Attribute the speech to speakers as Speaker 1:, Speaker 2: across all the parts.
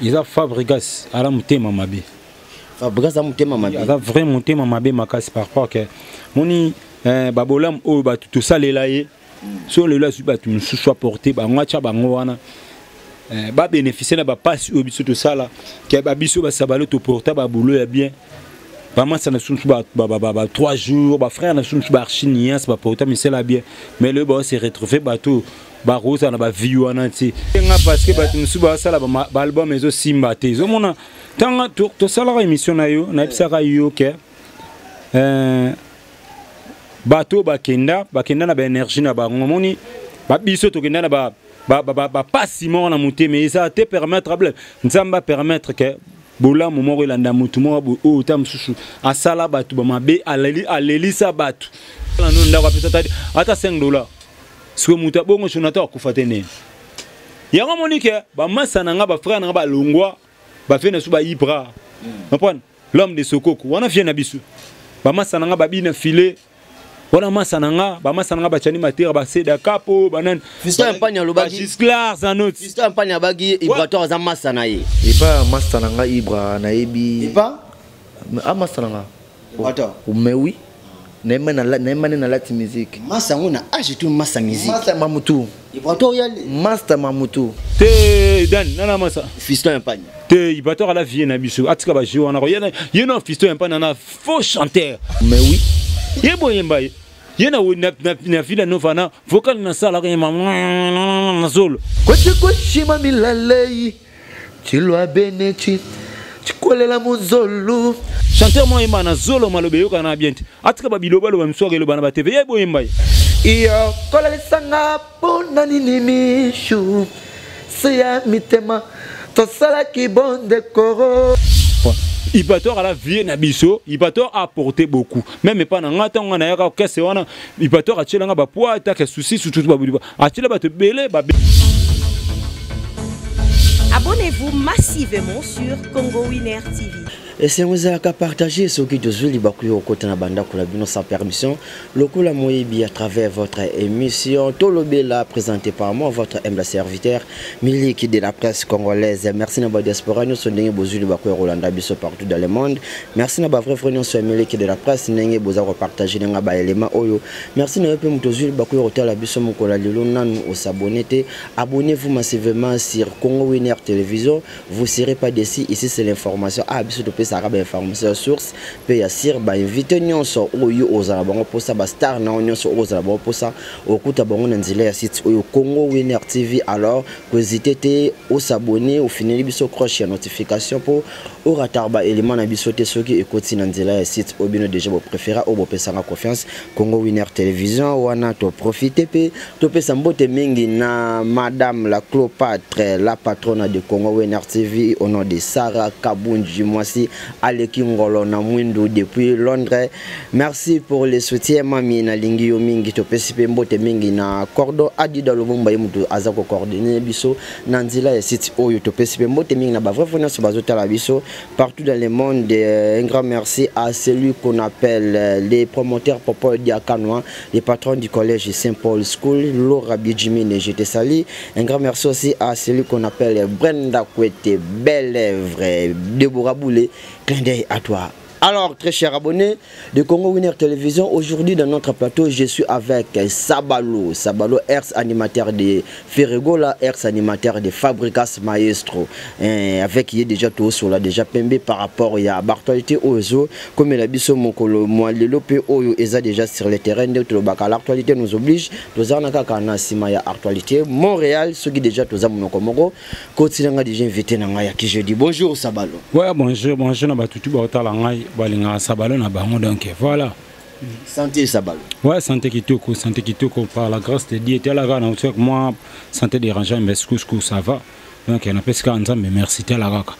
Speaker 1: Eza Fabregas ala motema mabe.
Speaker 2: Fabregas aza motema mabe.
Speaker 1: Aza vrai motema mabe makasi par rapport que moni eh, babolamu oyo bato tosalela ye so lelo azwi bato mosusu aporte bango atya bango wana eh, babénéficie na bapasi oyo biso tosala ke babiso basabalo toporta babulo ya bien bamasa na biso mosusu ba 3 jours bafrère na biso mosusu baarchinias baporta misala ya bien, mais lelo bao se retrouve bato bakozala na bavie wana ti nga, parce que bato mosusu basala baalbum ezosimba te. Ezomona ntanga tosalaka émission na yo, nayebisaka yo ke bato bakenda bakenda na baénergie na bango. Omoni, babiso tokenda na bapasi moko na motema, eza te permettre. Nzambe apermettre ke bolamu moko elanda motu moko oyo ta mosusu asala bato bamabe, alelisa bato nano ndako, apesa ata 5 dollar. Soki moto abongo Jonathan akufa te, nini yango amoni ke bamasa na nga, bafrère na nga balongwa, bafie na biso baibra, comprendre, l'homme de Sokoko wana, vie na biso, bamasa na nga babina file wana, masa na nga, bamasa na nga batiani matera, baseda kapo banani.
Speaker 2: Fiston Mpani alobaki.
Speaker 1: Gisclar Zanot.
Speaker 2: Fiston Mpani abaki Ibrator aza masa na ye.
Speaker 3: Epa masa na nga Ibra nayebi.
Speaker 2: Epa
Speaker 3: a masa na nga.
Speaker 2: Ibrator.
Speaker 3: Mais oui, nayemba nde nalati musique.
Speaker 2: Masa yango na age tu masa musique.
Speaker 3: Masa mamutu.
Speaker 2: Ibrator yale.
Speaker 3: Master mamutu.
Speaker 1: Te, dan nana masa.
Speaker 2: Fiston Mpani.
Speaker 1: Te, Ibrator ala vie na biso, atika baje wana ye na Fiston Mpani na faux chanteur.
Speaker 3: Mais oui.
Speaker 1: Ye boyemba ye ye na Villa Nova na vocal nasalaka ye na zolo.
Speaker 3: Kotikoshima milalei chilwa beneci chikolela muzolu.
Speaker 1: Chanteur moko ayemba na zolo, maloba eyokana na bien te. Atika babiloba loba mosusu akeloba na batv, ye boyemba ye.
Speaker 3: Iyo kolalisanga mpona nini mishu se ya mitema tosalaki bondekoro.
Speaker 1: Ibrator ala vie na biso, Ibrator a apporté beaucoup même epa na nga. Ntango nga nayaka orchestre wana, Ibrator atielanga bapoids atake souci, surtout babuli atiela bato ebele babe.
Speaker 4: Abonnez-vous massivement sur Congo Winner TV.
Speaker 2: Esengo ezalaka partage. Soki tozwi libaku yo okota na bandako na bino sans permission, lokola moyebi, à travers votre émission Tolobela, présenté par moi, votre humble serviteur Miliki de la presse congolaise. Merci na badiaspora nyonso ndenge bozwi libaku ya kolanda biso partout dans le monde. Merci na bavrai frère nyonso ya Miliki de la presse ndenge boza kopartage ndenge baelema oyo. Merci na yo mpe moto ozwi libaku ya kotala biso mokolo ya lelo, nanu osabone te, abonnez-vous massivement sur Congo Winner Télévision, vous serez pas déçus. Ici, c'est l'information. Ah, biso topesaka bainformation ya source mpe ya sir. Bainvité nyonso oyo ozala bango mposa, bastar na nyonso oyo ozala bango mposa, okuta bango na nzela ya site oyo Congo Winner TV. Alors kohésite te, osabone, ofineli biso cloche ya notification mpo oratar baélément na biso te soki ekoti na nzela ya site oyo bino déjà bopréféra, oyo bopesanga confiance, Congo Winner Télévision. Wana toprofite mpe topesa mbote mingi na madame la Cléopâtre, la patronne de Congo Winner TV, au nom de Sarah Kabunji, mwasi aleki ngolo na mwindu depuis Londres. Merci pour le soutien, mami, nalingi yo mingi. Topesi mpe mbote mingi na Cordo Adida Lobomba, ye moto aza kocoordonne biso na nzela ya site oyo. Topesi mpe mbote mingi na bavrai frère nyonso bazotala biso partout dans le monde. Un grand merci à celui qu'on appelle les promoteurs Popol Diakanoa, les patrons du collège Saint-Paul School, Laura Bidjimine, je te salue. Un grand merci aussi à celui qu'on appelle Brenda Kwete, Belle Lèvre, Deborah Boulet, clin d'œil à toi. Alors, très chers abonnés de Congo Winner Télévision, aujourd'hui dans notre plateau, je suis avec Sabalo, Sabalo, ex-animateur de Ferregola, ex-animateur de Fabricas Maestro, hein, avec qui est déjà tout sur la déjà pembe par rapport à l'actualité oyo, comme la biso mokolo, moi, le lopé oyo, eza déjà sur le terrain de tout le. L'actualité nous oblige, tous en kaka sima ya actualité, Montréal, ceux qui déjà tous monoko moko, continue déjà invité na ya qui je dis bonjour Sabalo.
Speaker 1: Ouais, bonjour, bonjour na batutu baotala ngai, balingaka Sabalo na bango, donc voilà.
Speaker 2: Santé, Sabalo?
Speaker 1: Ouais, santé kitoko, santé kitoko, par la grâce de Dieu. Tala na moi santé dérangeant, mais ce que ça va. Donc napesi kaka Nzambe merci, tala kaka.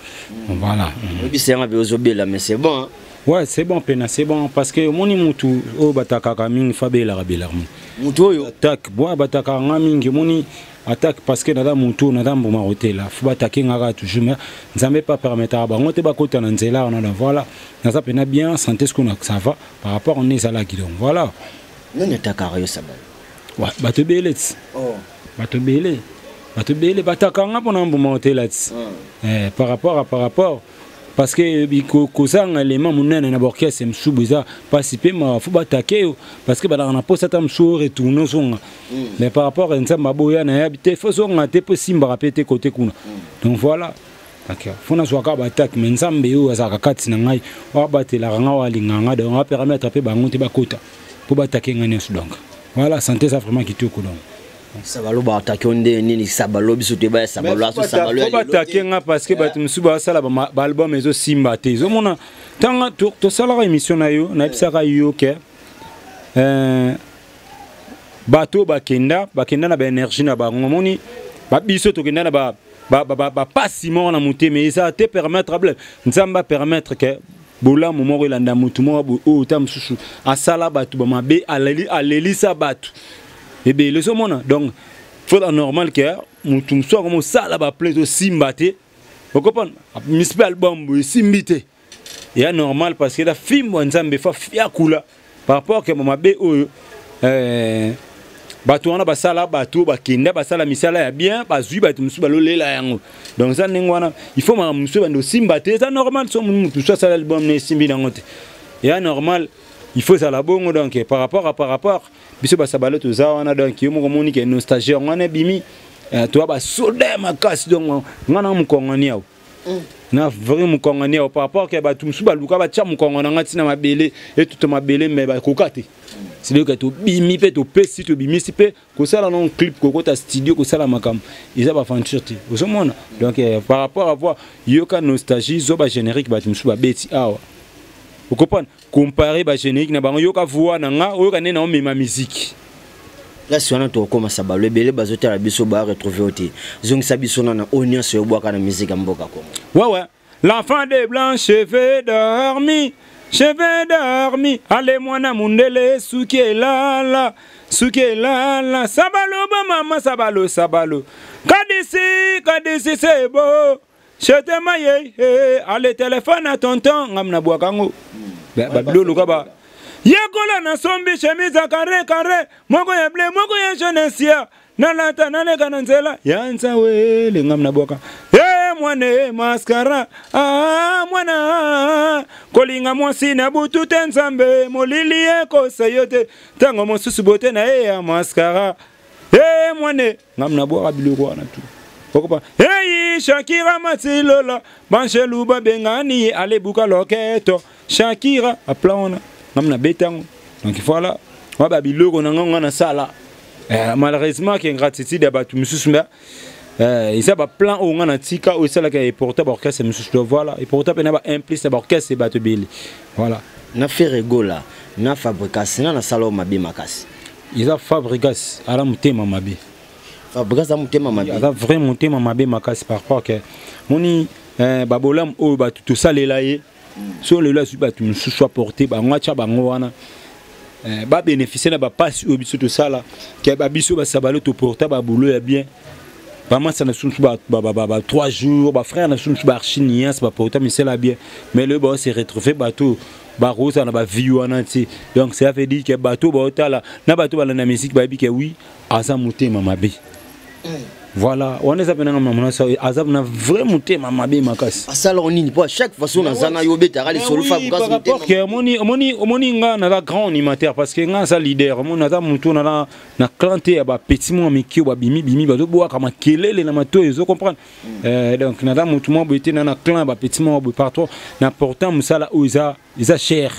Speaker 1: Voilà.
Speaker 2: Oyebisi yanga mpe ozobela, mais c'est bon, hein?
Speaker 1: Ouais, c'est bon pena, c'est bon parce que omoni mutu oyo batakaka mingi fa belaka belaka.
Speaker 2: Mutu oyo
Speaker 1: attaque boya batakaka nga mingi, omoni attaque parce que naza mutu, naza mbuma kotela, fo batake nga kaka toujours, mais Nzambe pa permettaka bango te bakota na nzela wana. Donc voilà, naza pena bien, santé ce qu'on ça va par rapport on ezalaki, donc voilà.
Speaker 2: Nani atakaka yo, Sabalo?
Speaker 1: Ouais, bato ebele ti.
Speaker 2: Oh.
Speaker 1: Bato ebele. Bato ebele bataka nga mpona mbuma otela ti par rapport à par rapport, parce que kozanga élément monene na baorchestre mosusu eza mpasi mpe mawa. Fo batake yo parce que balaka na posa ata mosusu retourne ozonga. Mais par rapport à Nzambe aboya, nayebi te, fo ozonga te mpo esimbaka mpe te kote kuna. Donc voilà, fo nazwaka batake, mais Nzambe oyo azalaka kati na ngai, oyo abatelaka nga, oyo alingaka nga, donc apermettre mpe bango te bakota mpo batake ngai nyonso. Donc voilà, santé eza vraiment kitoko donc.
Speaker 2: Sabalo baatake yo nde nini? Sabalo, biso toyeba Sabalo aso Sabalo.
Speaker 1: Fo batake nga parce que bato mosusu basala baalbum ezosimba te. Ezomona ntanga tosalaka émission na yo, nayebisaka yo ke bato oyo bakenda, bakenda na baénergie na bango. Omoni, babiso tokenda na bapasi moko na motema. Eza te permettre, Nzambe apermettre ke bolamu moko elanda motu moko oyo ta mosusu asala bato bamabe, alelisa bato ebele. Ozomona, donc faut normal ke motu mosusu akoma osala baplan ezosimba te. Okopana misi mpe album boye esimbi te, eya normal parce que eza fimbo ya Nzambe. Fa fiakula par rapport ke mabe oyo bato wana basala, bato oyo bakenda basala misala ya bien, bazwi bato mosusu balolela yango. Donc eza ndenge wana, il faut makambo mosusu ebanda osimba te, eza normal. So motu mosusu asala album na esimbi nango te, eya normal, il faut ezala bongo. Donc par rapport biso basabalo toza wana, donc yo moko omoni ke nostalgie yango wana ebimi. Toya basoda ya makasi. Donc nga na mokongani awa, na vrai mokongani awa, par rapport ke bato mosusu baluka batya mokongo na nga ntina mabele etuta mabele, me bakoka te. C'est-à-dire que tobimi mpe topesi, tobimisi mpe kosala non clip, kokota studio, kosala makambo, eza baaventure te. Ozomona, donc par rapport à voir, yoka nostalgie, zo bagénérique bato mosusu babeti awa, okopana compare bagénérique na bango, yoka voix na nga, oyoka nde na omema musique.
Speaker 2: Place wana tokokóma. Sabalo, ebele bazotala biso, baretrouve yo te. Zongisa biso nana oyo nyonso oyobwaka na musique ya mboka Kongo.
Speaker 1: Ouais. L'enfant de blanc cheveux dormi, cheveux dormi, ale mwana mundele suki elala, suki elala, sabalo ba mama sabalo sabalo. Kadisi, kadisi c'est beau. Chetema ye, ale téléphone à tonton, ngam na bwakango. Ba bilolo ka ba. Yekola na sombi chemise carré carré, moko ya bleu, moko ya jaune sia. Nalata naleka na nzela ya nzawele, ngam na bwaka. E mwana mascara, ah, mwana kolinga mwasi na butu te, Nzambe molili ekosa yo te, ntango mosusu bote na ye ya mascara. E mwane, ngam na bwaka biloko wana tu okopa. Ei Shakira Matilola, banjelu babengani ye, alebuka loketo Shakira aplan wana, ngam na betango. Donc voilà, wa babiloko na ngai nga nasala. Malheureusement ke ingratitude ya bato mosusu, mbe eza baplan oyo nga na tika oyo esalaka eporta baorchestre mosusu. Donc voilà, eporta mpe na baimplice na baorchestre bato ebele, voilà.
Speaker 2: Na Ferre Gola na Fabrigas, na nasala oyo mabe makasi?
Speaker 1: Eza Fabrigas, ala motema mabe.
Speaker 2: Fabrigas aza motema mabe?
Speaker 1: Aza vrai motema mabe makasi par rapport ke moni babolamu oyo bato tosalela ye. So lelo azwi bato mosusu, aporte bango, atya bango wana, babénéficie na bapasi oyo biso tosala, ke babiso basabalo toporta babulo ya bien, bamasa na biso mosusu ba 3 jours, bafrère na biso mosusu baarchi nias baporta misala ya bien, mais lelo bao se retrouve bato bakozala na bavie wana ti. Donc ça veut dire ke bato baotala na bato balanda musique bayebi ke oui, aza motema mabe. Voilà, wana eza mpenanga mama, aza na vrai motema mabe makasi.
Speaker 2: Asalaka nini? Mpo à chaque fois so naza na yo, obetaka lisolo Fabrigas.
Speaker 1: Rapport ke omoni nga naza grand animateur parce que nga naza leader. Omoni, naza motu naza na clan te ya bapetit mwa mike oyo babimi bimi bazobwaka makelele na matoi, ozo comprendre. Donc naza motu mwa boye te na clan ya bapetit mwa boye. Partout na portant mosala oyo eza cher,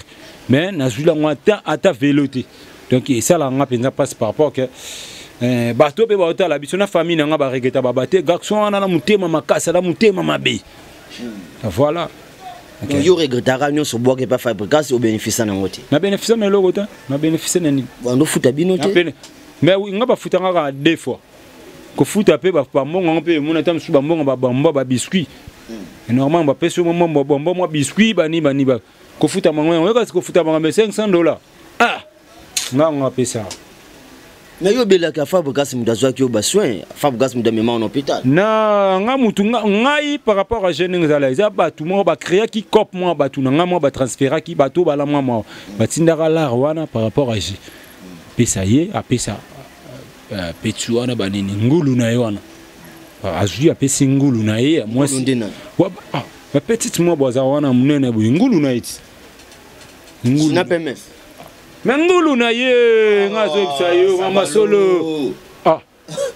Speaker 1: mais nazwi yango ata velo te. Donc esalaka nga mpenza mpasi par rapport ke bato mpe baotala biso na famille na nga baregeta baba te, garçon wana na motema makasi, na motema mabe, voilà.
Speaker 2: Okay. Yo regretaka nyonso obwaka epa Fabrigas, obénéficia nango te?
Speaker 1: Na bénéficia na eloko te. Na bénéficie na nini?
Speaker 2: Bando futa bino te?
Speaker 1: Mais nga bafutanga kaka deux fois. Kofuta mpe bambongo yango mpe emona ata mosusu bambongo babamba babiscuit normalement, bapesi yo mwa bamba, mwa biscuit, bani bani kofuta bango yango kasi kofuta bango mais 500 $, ah, nga ngo apesaka.
Speaker 2: Mais yo obelaka, Fabrigas moto azwaki yo basoin, Fabrigas moto amema na hôpital.
Speaker 1: Na nga mutu ngai par rapport à jeune ndenge ezala, eza bato moko bacréaki cope mwa bato na ngai mwa batransféraki bato bala mwa mwa batindaka lar wana par rapport à g pesa ye apesa petu wana banini ngulu na ye wana. Azwi, apesi ngulu na ye ya mwasi. Ah, bapetite mwa bo aza wana monene boye, ngulu na ye ti.
Speaker 2: Ngulu na PMF.
Speaker 1: Me ngulu na ye, nga azoyebisa yo mama solo. Ah,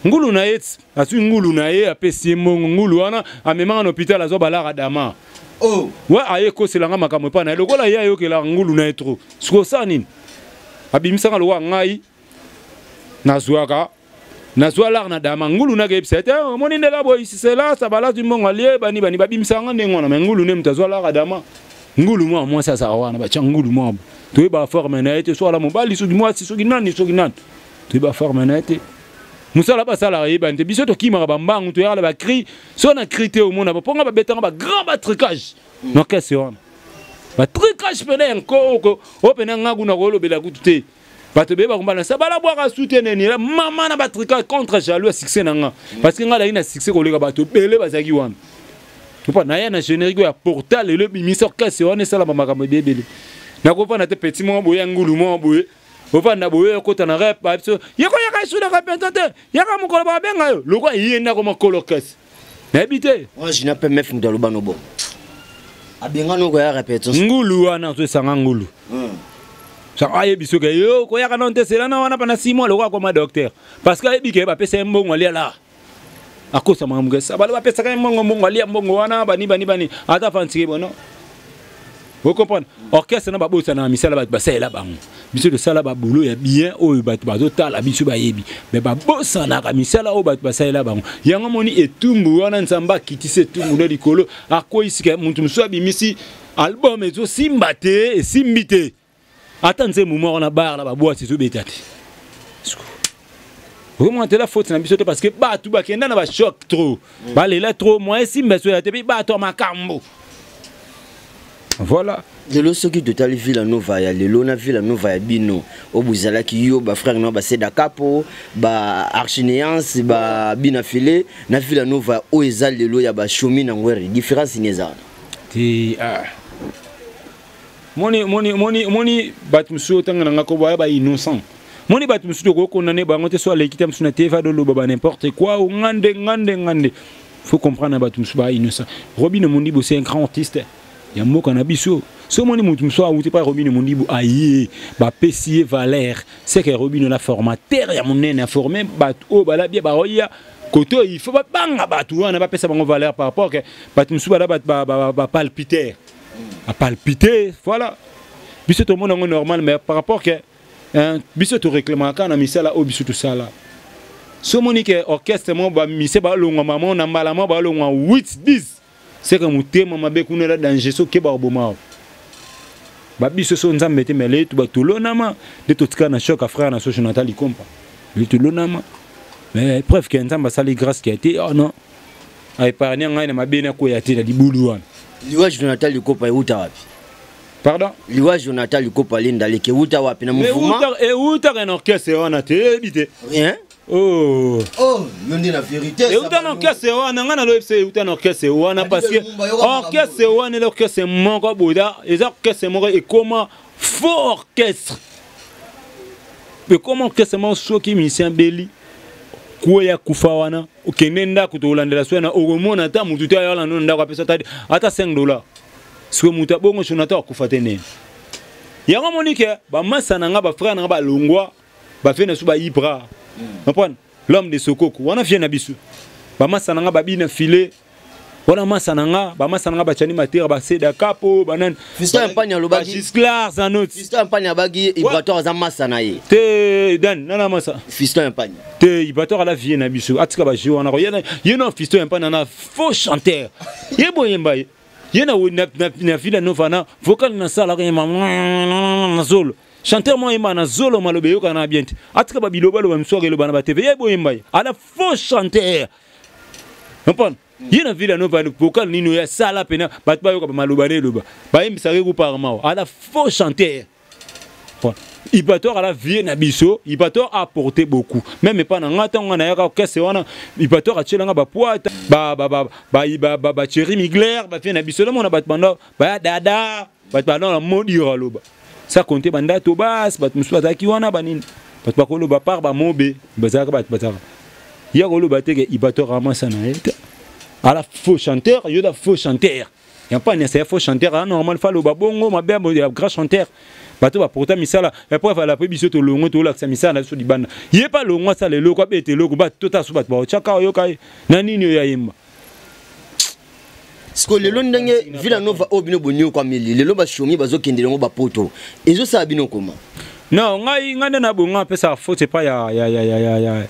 Speaker 1: ngulu na ye ti, azwi ngulu na ye, apesi ye mbongo. Ngulu wana amemaka na hôpital, azwa balara dama.
Speaker 2: Oh.
Speaker 1: Wa aye koselanga makambo epai na ye, lokola ye ayokelaka ngulu na ye trop. Sikoyo osala nini? Abimisaka lokola ngai nazwaka, nazwa lar na dama. Ngulu nakeyebisa ye te, omoni ndela boye, sisela sabala, azwi mbongo, alie, bani bani, babimisaka nga ndenge wana. Me ngulu nde moto azwa lar ya dama. Ngulu mwa mwasi azala wana, batya ngulu mwa, toyeba forme na ye te, soki ala mobali, soki mwasi, soki nani, soki nani, toyeba forme na ye te. Mosala basalaka yebani te. Biso tokimaka bambangu, toyaka na bacri, so na cri te, omona mponga babetanga bagrand batricage na orchestre wana, batricage pene ya nkoko oyo pene nga kuna kolobela kutu te. Bato beye bakombana sabala bwaka sute neni mama na batricage contre jaloux ya succès na nga, parce que nga azalaki na succès koleka bato ebele bazalaki wana. Mpo naya na générique ya portal, lelo ebimisa orchestre wana, esalama makambo ebele. Nakofanda te, petit moko boye ya ngulu moko boye, ofanda boye, okota na rep biso, yeko yaka esu na répétition te, yaka mokolo babenga yo, lokola ye ndako makolo orchestre, nayebi te.
Speaker 2: Jina PMF moto aloba no bongo, abengani okoya répétition.
Speaker 1: Ngulu wana azosanga ngulu ayebi soki yo koyaka nano te, selana wana pana 6 mois, lokola akoma docteur, parce que ayebi ke bapesa ye mbongo, alia la, akosa makambo kesa balo bapesaka ye mbongo, mbongo alia, mbongo wana bani bani bani, ata fantike bono. Ocomprendre, orchestre na babosana na misala bato basalela bango. Biso tosala babulo ya bien oyo bato bazotala biso bayebi, me babosanaka misala oyo bato basalela bango. Yango moni etumbu wana, Nzambe akitisi etumbu na likolo, akweyisika moto mosusu, abimisi album, ezosimba te, esimbi te, ata nzembo moko na bar na babwati ezobeta te. Okomona te la faute na biso te, parce que bato bakenda na bachoc trop, balela trop, moyen esimba esoya te, mpe bato ya makambo, voilà.
Speaker 2: Lelo soki totali Villa Nova ya lelo na Villa Nova ya bino oyo bozalaki, yo, bafrère no, baseda kapo, baarchinéance, babina file, na Villa Nova oyo eza lelo ya bashomi na ngwere, différence nini eza wana?
Speaker 1: Te, ah. Moni moni moni moni, bato mosusu otanga na nga ko baya ba innocent. Moni bato mosusu tokokondane bango te, so aleki te mosusu na tv, adoloba ba n'importe quoi, o ngande ngande ngande. Faut comprendre, bato mosusu ba innocent. Robino Mondibo, c'est un grand artiste ya mboka na biso. So omoni motu mosusu awuti mpa Robino Mondibu, aye, bapesi ye valeur, c'est que Robino na formateur ya monene, aforme bato oyo balabi baoya kote oyo, il faut babanga bato wana, bapesa bango valeur par rapport ke bato mosusu bala bapalpiter, bapalpiter. Voilà, biso tomona yango normal, mais par rapport ke, hein, biso toréclamaka kaka na misala oyo biso tosala. So omoni ke orchestre moko bamise balongwa mamo na mbala moko, balongwa 8 10, seke motema mabe kuna ela danger. So okeba, koboma babiso so Nzambe te. Mele tu batolonama nde totikala na choc ya frère na so Jonathan Likompa, le tolonama. Mais preuve ke Nzambe asali grâce ke te, oh non, aépargne ngai na mabe, nakwea te na libulu wana.
Speaker 2: Liwa Jonathan Likopa euta wapi?
Speaker 1: Pardon?
Speaker 2: Liwa Jonathan Likopa Lindaleke euta wapi na mouvement?
Speaker 1: Eutaka na orchestre wana te, eyebi te.
Speaker 2: Rien.
Speaker 1: Oh.
Speaker 2: Oh, yo nde na vérité.
Speaker 1: Euta na orchestre wana, ngai naloyebisa, euta na orchestre wana, parce que orchestre wana eza orchestre moko boye, eza orchestre moko ekoma faux orchestre, ekoma orchestre moko soki musicien beli kweya, kufa wana, okende ndako, tokolandela so wana, okomona ata motu te ayala no ndako, apesa ata 5 dollar. Soki moto abongo Jonathan akufa te nini? Yango amoni ke bamasa na nga, bafrère na nga balongwa, bafie na biso bayibra, comprendre, l'homme de Sokoko wana, vie na biso, bamasa na nga babina file wana, masa na nga, bamasa na nga batiani matera, baseda kapo, banani.
Speaker 2: Fiston Mpani alobaki.
Speaker 1: Gisclar Zanoti.
Speaker 2: Fiston Mpani abaki Ibrator aza masa na ye.
Speaker 1: Te, dan nana masa.
Speaker 2: Fiston Mpani.
Speaker 1: Te, Ibrator ala vie na biso, atika bajeu wana. Ye na Fiston Mpani na faux chanteur, ye boyemba ye, ye na Villa Nova na vocal nasalaka ye na zolo, chanteur moko ayemba na zolo, maloba eyokana na bien te, atika babiloba loba misuaka eloba na batv, ye boyemba ye ala faux chanteur, comprendre. Ye na Villa Nova, vocal nini oyo asala pena bato bayoka bamaloba na eloba, bayembisaka ye kuparama, ala faux chanteur. Bon. Ibrator ala vie na biso, Ibrator a apporté beaucoup. Même pas na nga, ntango nga nayaka orchestre wana, Ibrator atielanga bapoite, ba Thierry Migler, bavie na biso, namona bato banda baya dada, bato banda na modira aloba. Ça compte banda Tobas, bato mosusu bazalaki wana banini. Bato bakoloba par bamobe, bazalaka bato bazalaka. Ya koloba te ke Ibator amasa na ye te. Ala faux chanteur, yo da faux chanteur. Ya pas c'est faux chanteur, ah normal fa loba bongo mabe ya grand chanteur. Bato baporta misala epo afala mpe biso tolongo tolakisa misala na biso libanda ye mpe alongwa asala eloko abeta eloko bato totala so bato baotyaka oyoka ye na nini oyo ayemba.
Speaker 2: Sikoyo lelo ndenge Villa Nova oyo bino boniokwameli lelo, bashomi bazokendela yango bapoto, ezosala bino koma?
Speaker 1: Non, ngai nde na bonga apesaka faute epai ya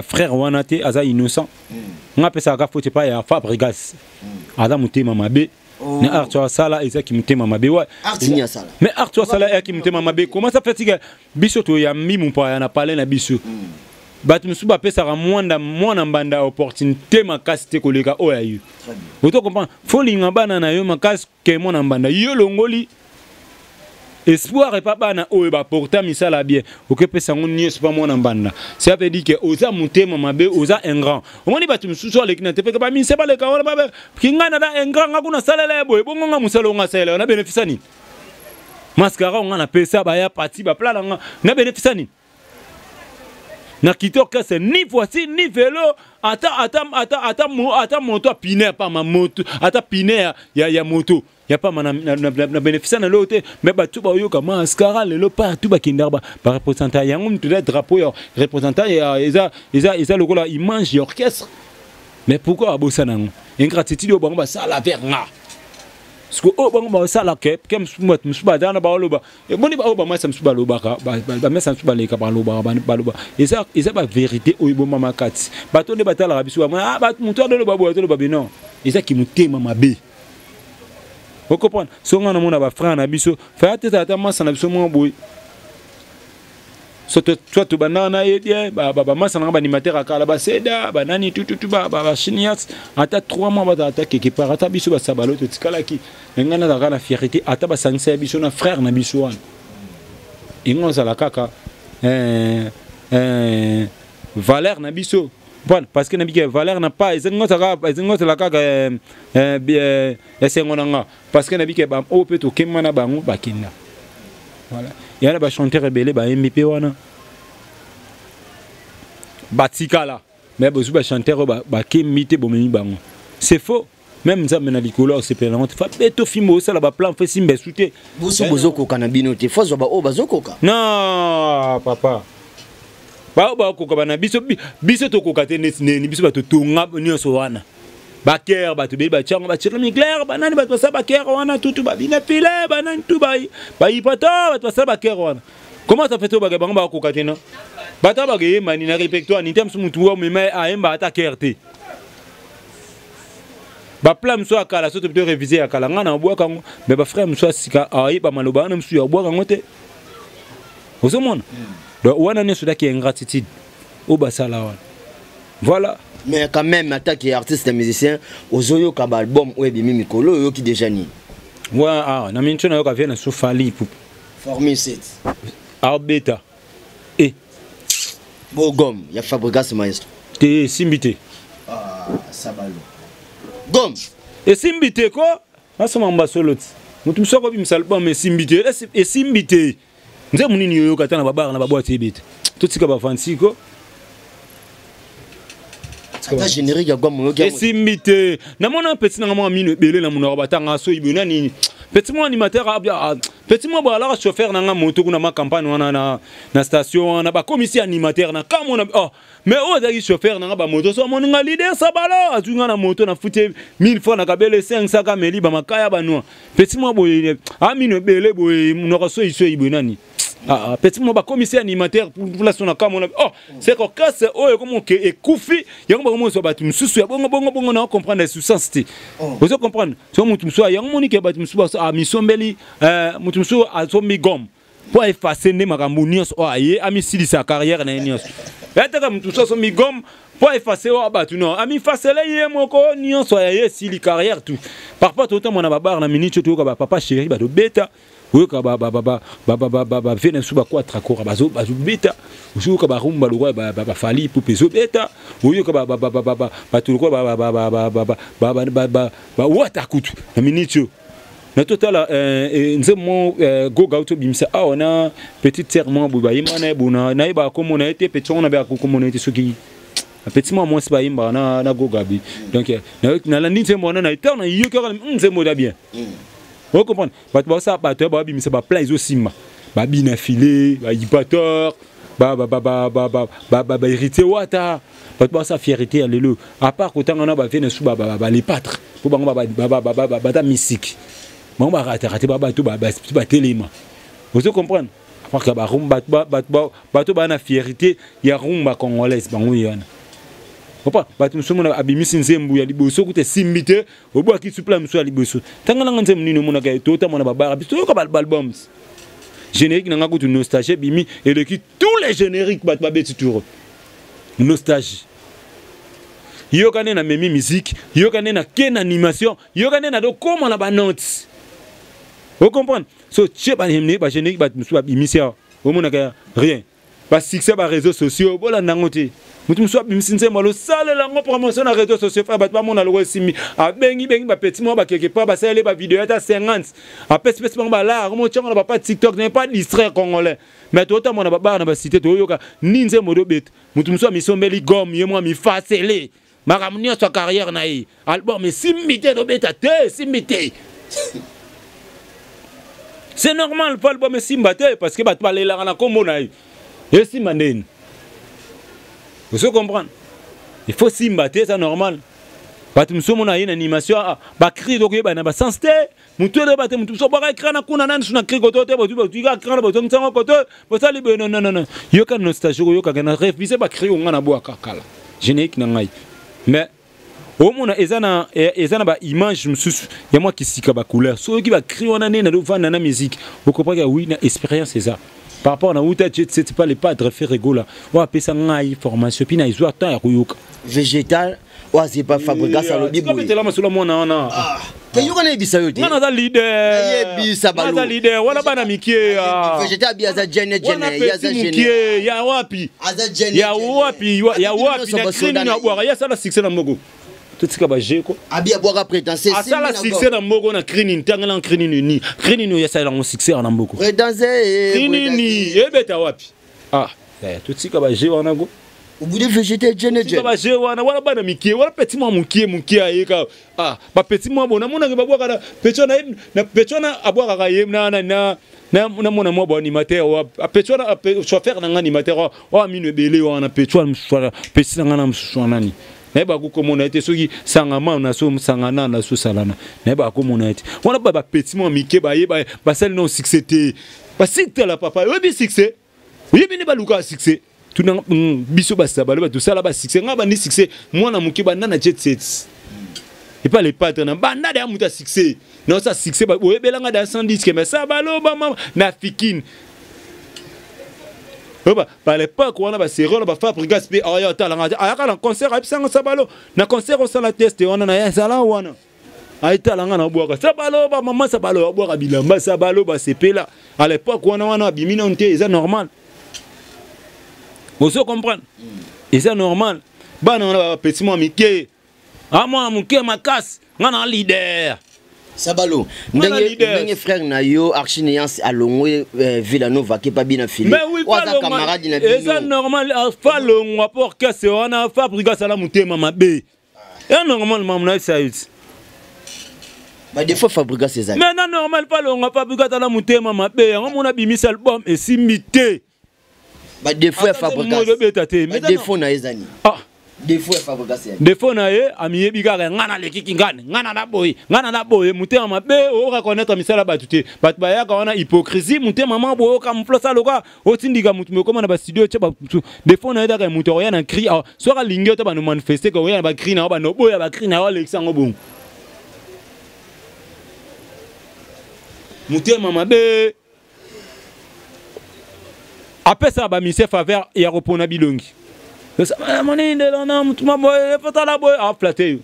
Speaker 1: frère wana te, aza innocent. Ngai apesaka faute epai ya Fabrigas, aza motema mabe. Na art oyo asala ezaki motema mabe wa. Mais art oyo asala eyaki motema mabe. Comment ça fait que biso toyambi mopaya na palais na biso? Bato mosusu bapesaka mwana mwana mbanda opportunité makasi te koleka oyo ya yo. Oto comprendre, folinga bana na yo makasi ke mwana mbanda. Yo longoli espoir epa bana oyo baporta misala bien, okepesa yango nyonso mpa mwana mbanda. Ça veut dire que oza motema mabe, oza ingrat. Omoni bato mosusu aleki na te peke bamise baleka wana babe kingai na da ingrat. Nga kuna salela ye boye bongo, nga mosala onga asalela na bénéfice nini? Mascara onga napesa baya pati bapla na nga na bénéfice nini? Na kiti orchestre, ni voiture ni vélo, ata ata ata ata ata moto ya pine ya pama, moto ata pine ya moto ya pama na bénéfice na lelo te. Mais bato bayoka mascara lelo partout bakendaka barepresentant yango, mutu eza drapeau ya représentant ya eza lokola image ya orchestre. Mais pourquoi babosana yango? Ingratitude oyo bango basala vers nga. Parce que oyo bango basala ke mosusu, bato mosusu baza na baoloba eboni, baoyo bamasa mosusu balobaka, bamasa mosusu baleka balobaka, baloba eza bavérité oyo ebomama kati. Bato nde batalaka biso, bamona motu adoloba boye, atoloba bino ezaki motema mabe. Ocomprendre? So ngai namona bafrère na biso faya te, ata masa na biso mwa boye, soit tobandaka na ye bien, bamasa nanga baanimateur ya kala, baseda banani tututu, bachinias, ata 3 mois bazala ata quelque part, ata biso basabalo totikalaki. Me ngai nazalaka na fierté, ata basangisa ya biso na frère na biso wana, engo ozala kaka valeur na biso. Voilà, parce que nabiki valeur na pas ezengo ozala kaka esengo na nga, parce que nabiki oyo mpe tokema na bango bakenda. Voilà, ya na bachanteur ebele bayembi mpe wana batikala, mais bozwi bachanteur oyo bakembi te, bomemi bango, c'est faux. Même Nzambe na likolo asepela nango te. Fa beto fimbo, osala baplan, fe simba esu te.
Speaker 2: Boso bozokoka na bino te, fo azwa baoyo bazokoka.
Speaker 1: Non papa, bao bakoka bana biso, biso tokoka te. Neti neni biso bato tonga nyonso wana, bakere bato beli batiango, batire miclaire, banani bato basala bakere wana tutu, babina file, banani tu bayipato, bato basala bakere wana. Comment ça fait to bake bango bakoka te? No, bato bakeyembani na répertoire ni te. Mosu mutu wa mema ayemba ata kere te. Baplan mosusu ya kala, so to révise ya kala, ngai na obwaka yango. Mais bafrère mosusu ya sika ayeba maloba wana, mosusu ya obwaka yango te. Ozomona? Donc wana nyonso daki ingratitude oyo basala wana, voilà.
Speaker 2: Mais quand même, attaque artiste et musicien, ozoyoka baalbum oyo ebimi mikolo, oyoki déjà nini?
Speaker 1: Wa ah, na minso nayoka vie na so Fally Ipupa.
Speaker 2: Formule 7.
Speaker 1: Abeta e.
Speaker 2: Bogom ya Fabrigas maestro.
Speaker 1: Te, esimbi te.
Speaker 2: Ah, sabalo gom.
Speaker 1: Esimbi te ko nasoma mbasolo ti moto mosusu akobimisa album, esimbi te, esimbi te. Nzembo nini oyoka ata na babare na baboite ebeta? Totika bafansi ko.
Speaker 2: Ata générique ya gom oyoki yango?
Speaker 1: Esimbi te. Namona petit nanga mwa mino ebele na monoko, batanga so ibo na nini, petit mwa animateur, petit mwa boye alaka chauffeur nanga moto kuna ma campagne wana na station wana, bakomisi animateur na kamona. Oh, mais oyo azalaki chauffeur nanga bamoto, so amoni nga leader Sabalo, azwi nga na moto, na futi 1000 francs, na kabele 500, kameli bamakaya banwa. Petit mwa boye amino ebele boye, monoko soyi soyi boye nani. Petit mwa bakomisi animateur place na kamona. Oh, c'est que orchestre oyo ekomo ke ekufi yango, bakomozwa bato mosusu ya bongo bongo bongo na comprendre sous-sens te. Ozo comprendre? So motu mosusu yango moni ke bato mosusu amisombeli, motu mosusu asombi gomme mpo aefase nde makambo nyonso oyo aye amisilisa carrière na ye nyonso. Yataka motu mosusu asombi gomme mpo aefase oyo bato no amifasele ye moko nyonso ya ye, esili carrière tout. Parfois totamona babare na minute oyo, toyoka bapapa chéri batobeta, oyoka bavie na biso bakwatrakora bazobeta, ozoyoka barumba lokola baFally Ipupa ezobeta, oyoka bato lokola bawata kutu na minute oyo. Na totala nzembo mo Goga auti obimisa awa na petite sœur moko boye bayemba na ye bona nayebaka kombo na ye te. Petit yango nabeyaka kombo na ye te, soki petit mwa mwasi bayembaka na Goga bi. Donc nalandi nzembo wana na ntango nayoki kaka nzembo eza bien. Ocomprendre, bato basala, bato babimisa baplan ezosimba, babina file, bahipator, bahéritier Wata, bato basala fierté ya lelo. À part kotanga na bavie na su balepatre, mpo bango baza misiki, bango barataka te, babato batelema. Ozo comprendre, parce que bato baa na fierté ya rumba congolaise, bango ye wana. Opa bato mosusu omona abimisi nzembo ya liboso kuta esimbi te, obwaki supla mosusu ya liboso. Ntanga nanga nzembo nini omonaka totamona babara biso toyoka baalbums générique nanga kutu Nostalgie ebimi, eleki tous les génériques, bato babeti tour Nostalgie. Yoka nde namemi musique, yoka nde nake na animation, yoka nde nadokóma na banote. Ocomprendre, so tie bagénérique, bato mosusu babimisi awa, omonaka rien, basuccès baréseaux sociaux, bolanda yango te. Moto mosusu abimisi nzembo, alosalela yango promotion na réseaux sociaux, fa bato bamona loko esimbi, abengi bengi bapeti moko bakeke pa basaleli bavideo ata 50, apesipesi bango balar motiango na bapa TikTok. N'est pas distraire Congolais, mais totamona babara na basite, toyoka ni nzembo tobeta. Moto mosusu amisombeli gomme, ye mwa mifasele makambo nyonso ya carrière na ye, album esimbi te, tobeta te, esimbi te. C'est normal po album esimba te, parce que bato balelaka na nkombo na ye, esimba ndeni? Ozo comprendre, il faut simba te, eza normal. Bato mosusu omona ye na animation, bacri tokoyeba na basens te, motu oyeba te, motu mosusu abwaka écran na kuna nani su na cri koto te, botuka écran na bozongisango koto, bosali boye. Non, non, non, yoka Nostalgie, koyokaka na refuse bacri onga na bwaka kala générique na ngai, mais omona eza na baimage mosusu ya mwa kisika, bacouleur. Soki bacri wana nde nazovanda na musique, okomprendre oui, na expérience eza par rapport na uta jet set, pas le padre Ferre Gola oyo apesa ngai formation, mpi na ezwa temps ya koyoka.
Speaker 2: Végétal oyo azepa Fabregas alobi boye.
Speaker 1: Betela masolo mwana wana.
Speaker 2: Te, yoka, nayebisa yo te.
Speaker 1: Nga naza leader.
Speaker 2: Nayebisa balo.
Speaker 1: Naza leader wana, bana mike.
Speaker 2: Végétal abi aza jene jene, ye aza jene.
Speaker 1: Mokie ya wapi?
Speaker 2: Aza jene.
Speaker 1: Ya wapi? Ya wapi? Na cri nini abwaka ye asala succès na moko? Totika bajeko.
Speaker 2: Abi abwaka prétentieux.
Speaker 1: Asala succès na moko na cri nini? Ntangela cri nini? Ni cri nini oyo asala yango succès na moko?
Speaker 2: Prétentieux.
Speaker 1: Cri nini ebeta wapi? Ah, totika baje wana go.
Speaker 2: Obude végétal jene.
Speaker 1: Tika
Speaker 2: jene.
Speaker 1: Baje wana, wana bana mike wana, petit mwa mokie mokie ayeka. Ah, bapeti mwa bona monake babwaka na petit wana, na petit wana abwakaka ye na mwana mwa bo animateur wa petit wana, chauffeur na nga animateur wa oyo amino ebele wana, petit wana mosusu wana, petit na nga na mosusu wana nani nayebaka komona ye te, soki sangama na so sangana na so salana, nayebaka komona ye te. Wana ba bapeti mwa mike baye basali no succès te, basitela papa oyebi succès, oyebi nde balukaka succès. Tuna biso basabalo, bato tosala basuccès. Nga bandi succès mwana moke, banda na jet set epa le patre na banda deya moto ya succès, naosa succès oyebelanga deya sans disque, mais sa baloba mama na fikine oba par l'époque wana baserie wana bafabrigas mpe aya otalanga, ayaka na concert, ayebisanga sabalo na concert osala test wana na ye ezala wana, ayetalanga na obwaka sabalo, bamama sabalo abwaka bilamba, sabalo basepela à l'époque wana. Wana abimi nano te, eza normal, ozo comprendre, eza normal. Bana wana bapeti mwa mike, a mwana moke makasi, nga na leader.
Speaker 2: Sabalo.
Speaker 1: Mwana
Speaker 2: ndenge
Speaker 1: leader.
Speaker 2: Ndenge frère na yo Archinéance alongwe Villanova akepa bina fili.
Speaker 1: Mais oui.
Speaker 2: Oyo aza camarade na
Speaker 1: Eza
Speaker 2: bino.
Speaker 1: normal, falongwa mpo orchestre wana Fabrigas asala motema mabe, eza normal, mamu nayebisa yo ti.
Speaker 2: Badefo Fabregas ezali.
Speaker 1: Mais na normal, falongwa, Fabrigas asala motema mabe, yango mona abimisa album esimbi te.
Speaker 2: Badefo ya Fabregas.
Speaker 1: Obeta te, mais eza
Speaker 2: Badefo na ye ezani?
Speaker 1: Ah.
Speaker 2: Défaut ya Fabregas yani?
Speaker 1: Défaut na ye, amiyebi kaka nga nalekiki ngani, nga na boye, nga na boye, motema mabe, oreconnaître misala bato te, bato bayaka wana hypocrisie, motema ma boye, okamuflasa loka otindika motu mokoma na bastudio tia bato. Défaut na ye kaka moto akoya na cri, soki alingi yo te, bano manifeste koya na bacri na yo, bano boya bacri na yo, alekisa yango bongo, motema mabe, apesaka bamisie faveur ya kopona bilongi monini ndelo na mutu maboye fotala boye, aflate yo.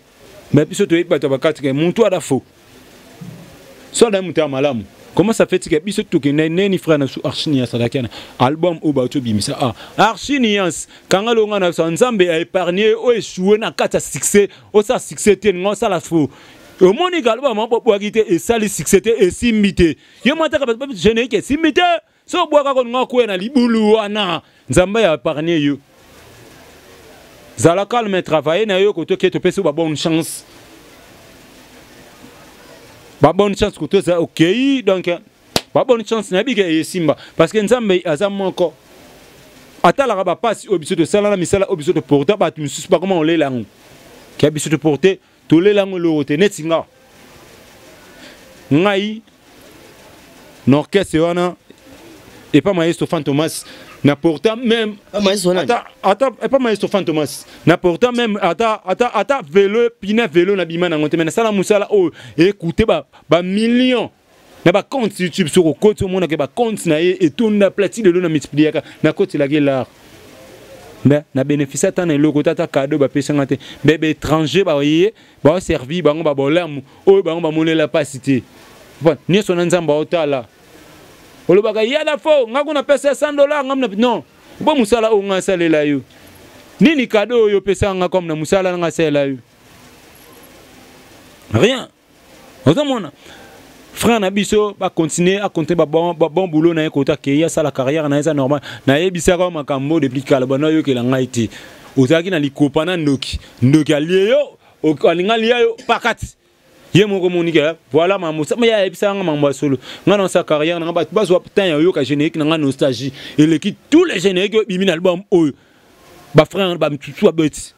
Speaker 1: Mais biso toyebi bato ya bakati ke mutu ada faux, so ada mutu ya malamu. Comment ça fait que biso tokende neni frère na su Archinias alaki na album oyo bato obimisa? Ah, Archinias kanga longa na biso, Nzambe a épargné oyo échoué na kati ya succès, osala succès te, nga osala faux. Omoni kaloba mama bobwaki te, esali succès te, esimbi te. Yo mataka bato babi générique esimbi te. So obwaka koninga kwea na libulu wana, Nzambe ya épargne yo. Zala calme, travailler na yo koto ke topesi ba bonne chance. Ba bonne chance koto za okei, donc ba bonne chance na bike esimba parce que Nzambe aza moko. Atalaka ba pasi oyo biso tosala na misala oyo biso toporta, bato misusu bakoma olela yango. Kia biso toporte, tolela yango eloko te neti nga. Ngai na orchestre wana epa maestro Fantomas na porta même ata ata epa maestro Fantomas na porta même ata ata ata vélo pina vélo na bima nango te, mais nasala mosala oyo écouter ba millions na ba compte YouTube. Soko okoti omonaka ba compte na ye etonda platine lelo na multipliaka na kotelaki l'art. Mais na bénéfice ata na eloko te, ata cadeau bapesanga te. Mais ba étranger baye baoservi bango babolamu oyo bango bamonela mpasi te. Bon, nyonso na Nzambe aotala. Olobaka yala fo nga kuna pesa $100 nga mna non bo mosala oyo nga asalela yo nini, cadeau oyo opesa nga comme na mosala nga asalela yo rien. Ozomona frère na biso bacontinue acontinue babon boulot na ye kota akei asala carrière na ye, eza normal. Nayebisaka makambo depuis kala, bana oyokela ngai te. Ozalaki na likopa na ndoki, ndoki alie yo, alinga alia yo pakati ye moko monike. Voilà mambo sama ya ayebisaka nga mambo ya solo. Nga na osala carrière na nga, bato bazwa temps ya oyoka générique na nga Nostalgie eleki tous les génériques oyo ebimi na album oyo bafrère bamitusu babeti.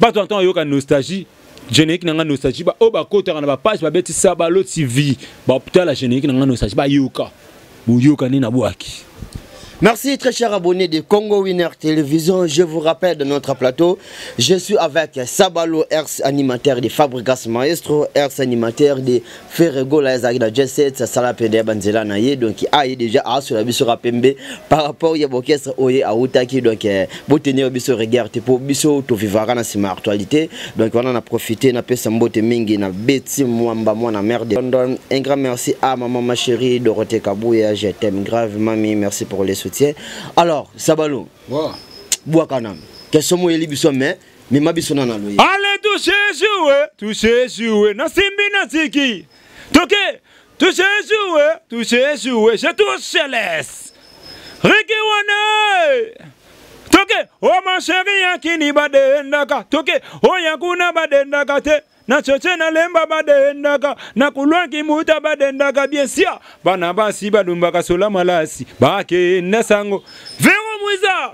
Speaker 1: Bato na ntango oyoka Nostalgie, générique na nga Nostalgie, oyo bakotaka na bapage babeti Sabalo TV, batala générique na nga Nostalgie, bayoka boyoka nde nabwaki.
Speaker 2: Merci, très chers abonnés de Congo Winner Télévision. Je vous rappelle de notre plateau, je suis avec Sabalo, ex animateur de Fabregas Maestro, ex animateur de Ferre Gola ezalaki na Jet Set, asala pene ya banzela na ye, donc aye déjà asola biso rapembe par rapport ya orchestre oyo autaki. Donc botenir biso regard te po biso tovivaka na nsima actualité. Donc wana na profité napesa mbote mingi na Betty Mwamba, mwana mère de London. Un grand merci à maman, ma chérie Dorothée Kabouya, je t'aime grave mami, merci pour les soutiens. Alors Sabalo,
Speaker 1: wow.
Speaker 2: Bwakana question moyeli biso, mais mema biso na naloye.
Speaker 1: Allez, touchez, jouez, touchez, jouez, nasimbi natiki toke, touchez, jouez, touchez, jouez, je touche laisse Ricky wana toke. O ma chérie, yakini badendaka toke, oya kuna badendaka te na choche na lemba badendaka na kulwaki muta badendaka bien sia bana basi balumbaka sola malasi bakenda sango vero mwiza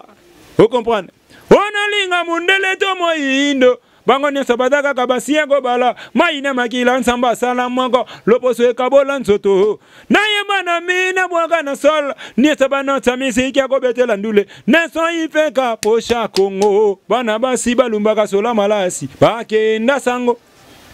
Speaker 1: ocomprendre. Onalinga mundele to moyindo, bango nyonso baza kaka basi kobala mai na makila. Nzambe asala moko loposo ekabola nzoto nayeba na mina bwaka na sol nyonso banota misiki ya kobetela ndule neso ifeka posha Kongo bana basi balumbaka sola malasi bakenda sango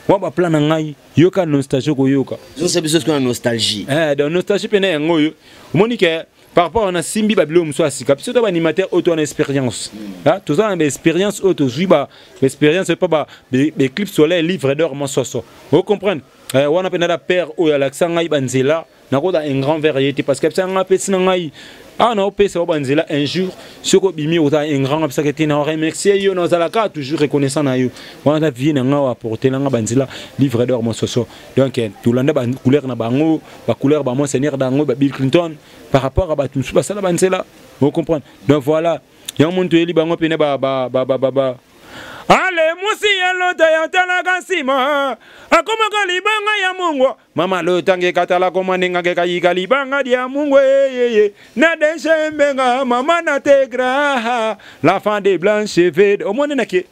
Speaker 1: wa baplan na ngai. Yoka Nostalgie koyoka.
Speaker 2: Zosa biso sikoyo na Nostalgie.
Speaker 1: Donc Nostalgie pene yango oyo omoni ke par rapport na simbi babilo mosusu ya sika, biso to baanimateur oyo to wana expérience, toza na baexpérience oyo tozwi, ba expérience epa baéclipse solaire, livre d'or mososo, ocomprendre wana mpe nada père oyo alakisa ngai banzela. Nakota un grand vers ye te parce que apesa ngai, apesi na ngai awa na opesa yo banzela. Un jour soki obimi ozala un grand, apesaka te na remercier yo, nazalaka toujours reconnaissant na yo. Wana na vie na ngai oyo aporte na ngai banzela, livre d'or mososo. Donc tolanda bacouleur na bango, bacouleur ba Monseigneur dango, ba Bill Clinton par rapport à bato mosusu basala banzela, ocomprendre. Donc voilà, yango moni toyeli bango pene ba ba ba ba ba ba. Ale mwasi ya lota ya talaka nsima akomaka libanga ya mungwa mama lotange katala koma ndengake kayika libanga dia mungwa eyeye na deshe mbenga mama na tegra la fin de blanche vede omoni nake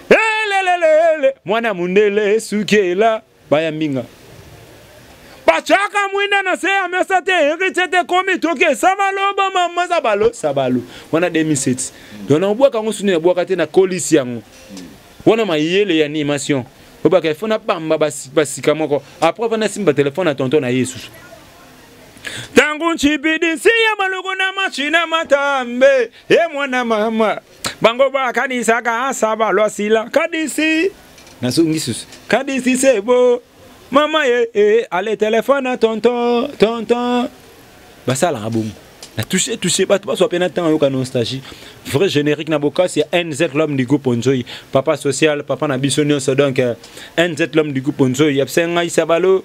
Speaker 1: elelelele mwana mundele sukela baya mbinga batiaka mwinda na se ya mesa te héritier te komi toke sabalo bamama sabalo sabalo wana 2007. Donc nabwaka yango suni nabwaka te, nakolisi yango wana mayele ya animation obaka ifo nabamba basika moko. Après wana simba telefone na tonton na ye susu ntango ncipidisi ya maluku na machina matambe e mwana mama bango bakanisaka asabalo asila kadisi nazongi susu kadisi sebo mama ye ale telefone na tonton tonton basalaka bongo. Na touché touché bato bazwa mpe na ntango ayoka nostalgie. Vrai générique na bokasi ya NZ, l'homme du groupe Onzoi, papa social, papa na biso nyonso. Donc NZ, l'homme du groupe Onzoi, yabisa ngai Sabalo,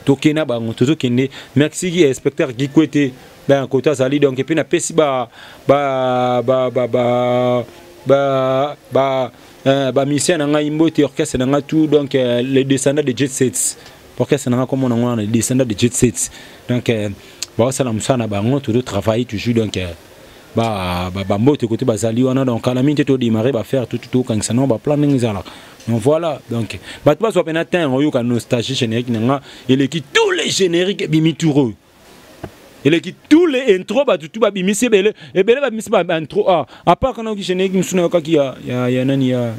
Speaker 1: tokende na bango, tozokende. Merci inspecteur Gikwete ben kota azali. Donc et puis napesi ba ba ba ba ba ba ba ba musicien na ngai mbote, orchestre na ngai tout. Donc les descendants de Jet Set, orchestre na ngai komona ngo wana, les descendants de Jet Set. Donc baosala mosala na bango, todo travailler toujours. Donc bambote kote bazali wana. Donc kala mingi te todémarre bafaire tout, tokangisa nango baplan ndenge ezalaka. Donc voilà, donc bato bazwa mpena temps oyoka nostalgie. Générique na nga eleki tous les génériques ebimi tour oyo, eleki tous les intro. Bato tu babimisi ebele ebele, babimisi baintro. Ah, à part kana oki générique mosusu nayokaki ya nani, ya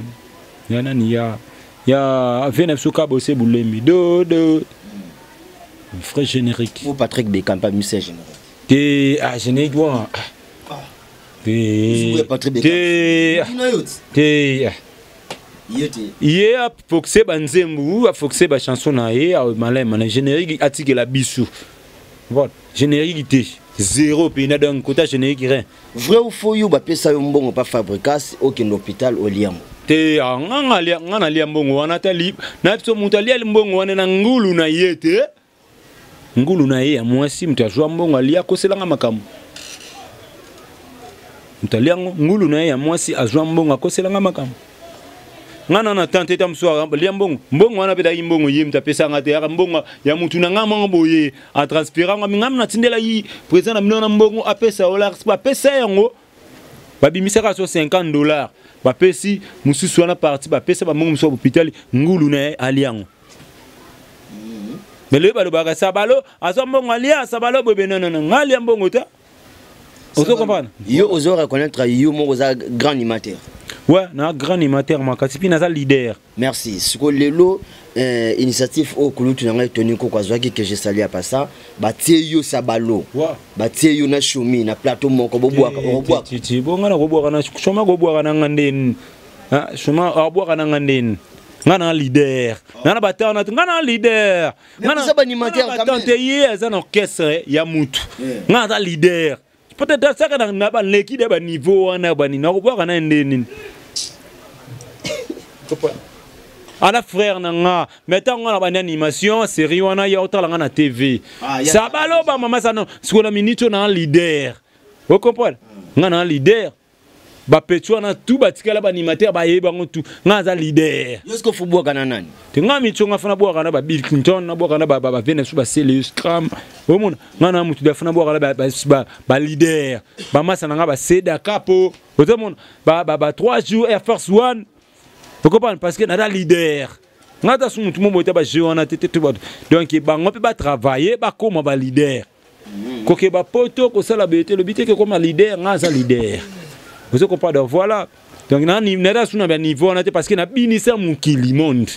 Speaker 1: nani, ya vie na biso Kabose Bulembi do do, vrai générique.
Speaker 2: Ou Patrick Bekampa musicien générique.
Speaker 1: Te, ah, générique wana te.
Speaker 2: Patrick.
Speaker 1: Te te, ye afoxe banzembu, afoxe bachanson na ye malema na générique atikela biso. Voilà, générique te, zéro mpena. Donc kota générique, rien.
Speaker 2: Vrai ou faux, yo bapesa yo mbongo pa Fabricas, okende hôpital, oliango?
Speaker 1: Te, nga nalia mbongo wana te. Na biso moto alia mbongo wana na ngulu na ye te, ngulu na ye ya mwasi. Moto azwa mbongo alia, akoselanga makambo. Moto alia yango, ngulu na ye ya mwasi azwa mbongo, akoselanga makambo. Nga na tante ta mosusu alia mbongo. Mbongo wana mpe daki mbongo ye moto apesanga te, yaka mbongo ya mutu na nga moko boye, atransféranga nga natindela yi président na bino na mbongo apesa olar, apesa yango. Babimisaka so 50 $, bapesi mosusu wana parti, bapesa bambongo mosusu ya hôpital. Ngulu na ye alia yango. Mais loyo balobaka Sabalo azwa mbongo alia, Sabalo boye, nonono, nga alia mbongo te. Ozo comprendre?
Speaker 2: Yo ozo reconnaître yo moko oza grand animateur?
Speaker 1: Ouais, na grand animateur makasi, mpi naza leader.
Speaker 2: Merci. Siko lelo initiative oyo kulutu na ngai Tony Koko azwaki, que je salue en passant, batie yo Sabalo, batie yo na Shomi na plateau moko, bobwaka, okobwaka?
Speaker 1: Bo nga nakobwaka na Shoma, kobwaka na nga ndeni? Shoma abwaka na nga ndeni? Nga na leader, nga na batana na nga na leader.
Speaker 2: Nga
Speaker 1: te, ye aza na orchestre ya mutu, nga aza leader. Peut-être saka na baleki de baniveau wana banini, nakobwaka na ye nde nini? Ana frère na nga, mais ntango nga na bandi animation série wana, ya otala nga na TV Sabalo, bamama sa non. Sikoyo na minute oyo na leader, ocomprendre? Nga na leader, bapeti wana tu batikala baanimateur, bayebi bango tu, nga aza leader.
Speaker 2: Yo siko fobwaka na nani?
Speaker 1: Te, nga mitio nga fana bwaka na ba Bill Clinton, nabwaka na bavene so basele scram. Omona nga na mutu da fana bwaka na baleader, bamasa na nga basedaka po ozomona ba 3 jours Air Force One, okopana, parce que naza leader. Nga ta su mutu mo boye te, bajeu wana te te. Bato donc bango mpe batravaille, bakóma baleader. Koke bapoto kosala boye te, lobi te ke koma leader. Nga aza leader, ozo comprendre? Voilà, donc naza su na baniveau wana te, parce que nabinisa mokili monde,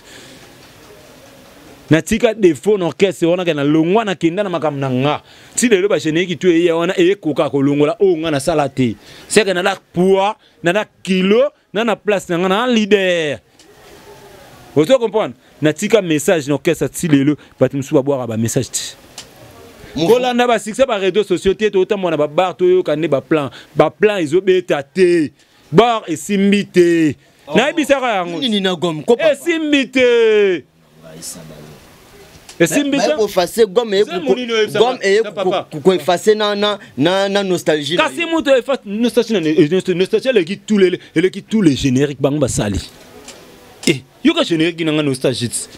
Speaker 1: natika défaut na orchestre wana ke nalongwa, nakenda na makambo na nga. Ti lelo bagénérique tu eya wana eyekoka kolongola oyo nga nasala te. Seke nala poids, nala kilo na place na nga na leader, ozo comprendre? Natika message na orchestre. Ti lelo bato mosusu babwaka bamessage te, kolanda basuccès baréseaux sociaux te. Totambola na babar, toyoka nde baplan, baplan ezobeta te, bar esimbi te. Nayebisaka yango.
Speaker 2: Nini na gomme ko, papa?
Speaker 1: Esimbi te, esimbi te.
Speaker 2: Koeffacer gomme, gomme eye koeffacer na nostalgie.
Speaker 1: Kasi moto efface nostalgie na nostalgie eleki tous les, eleki tous les génériques bango basali. E yoka générique nanga nostalgie ti,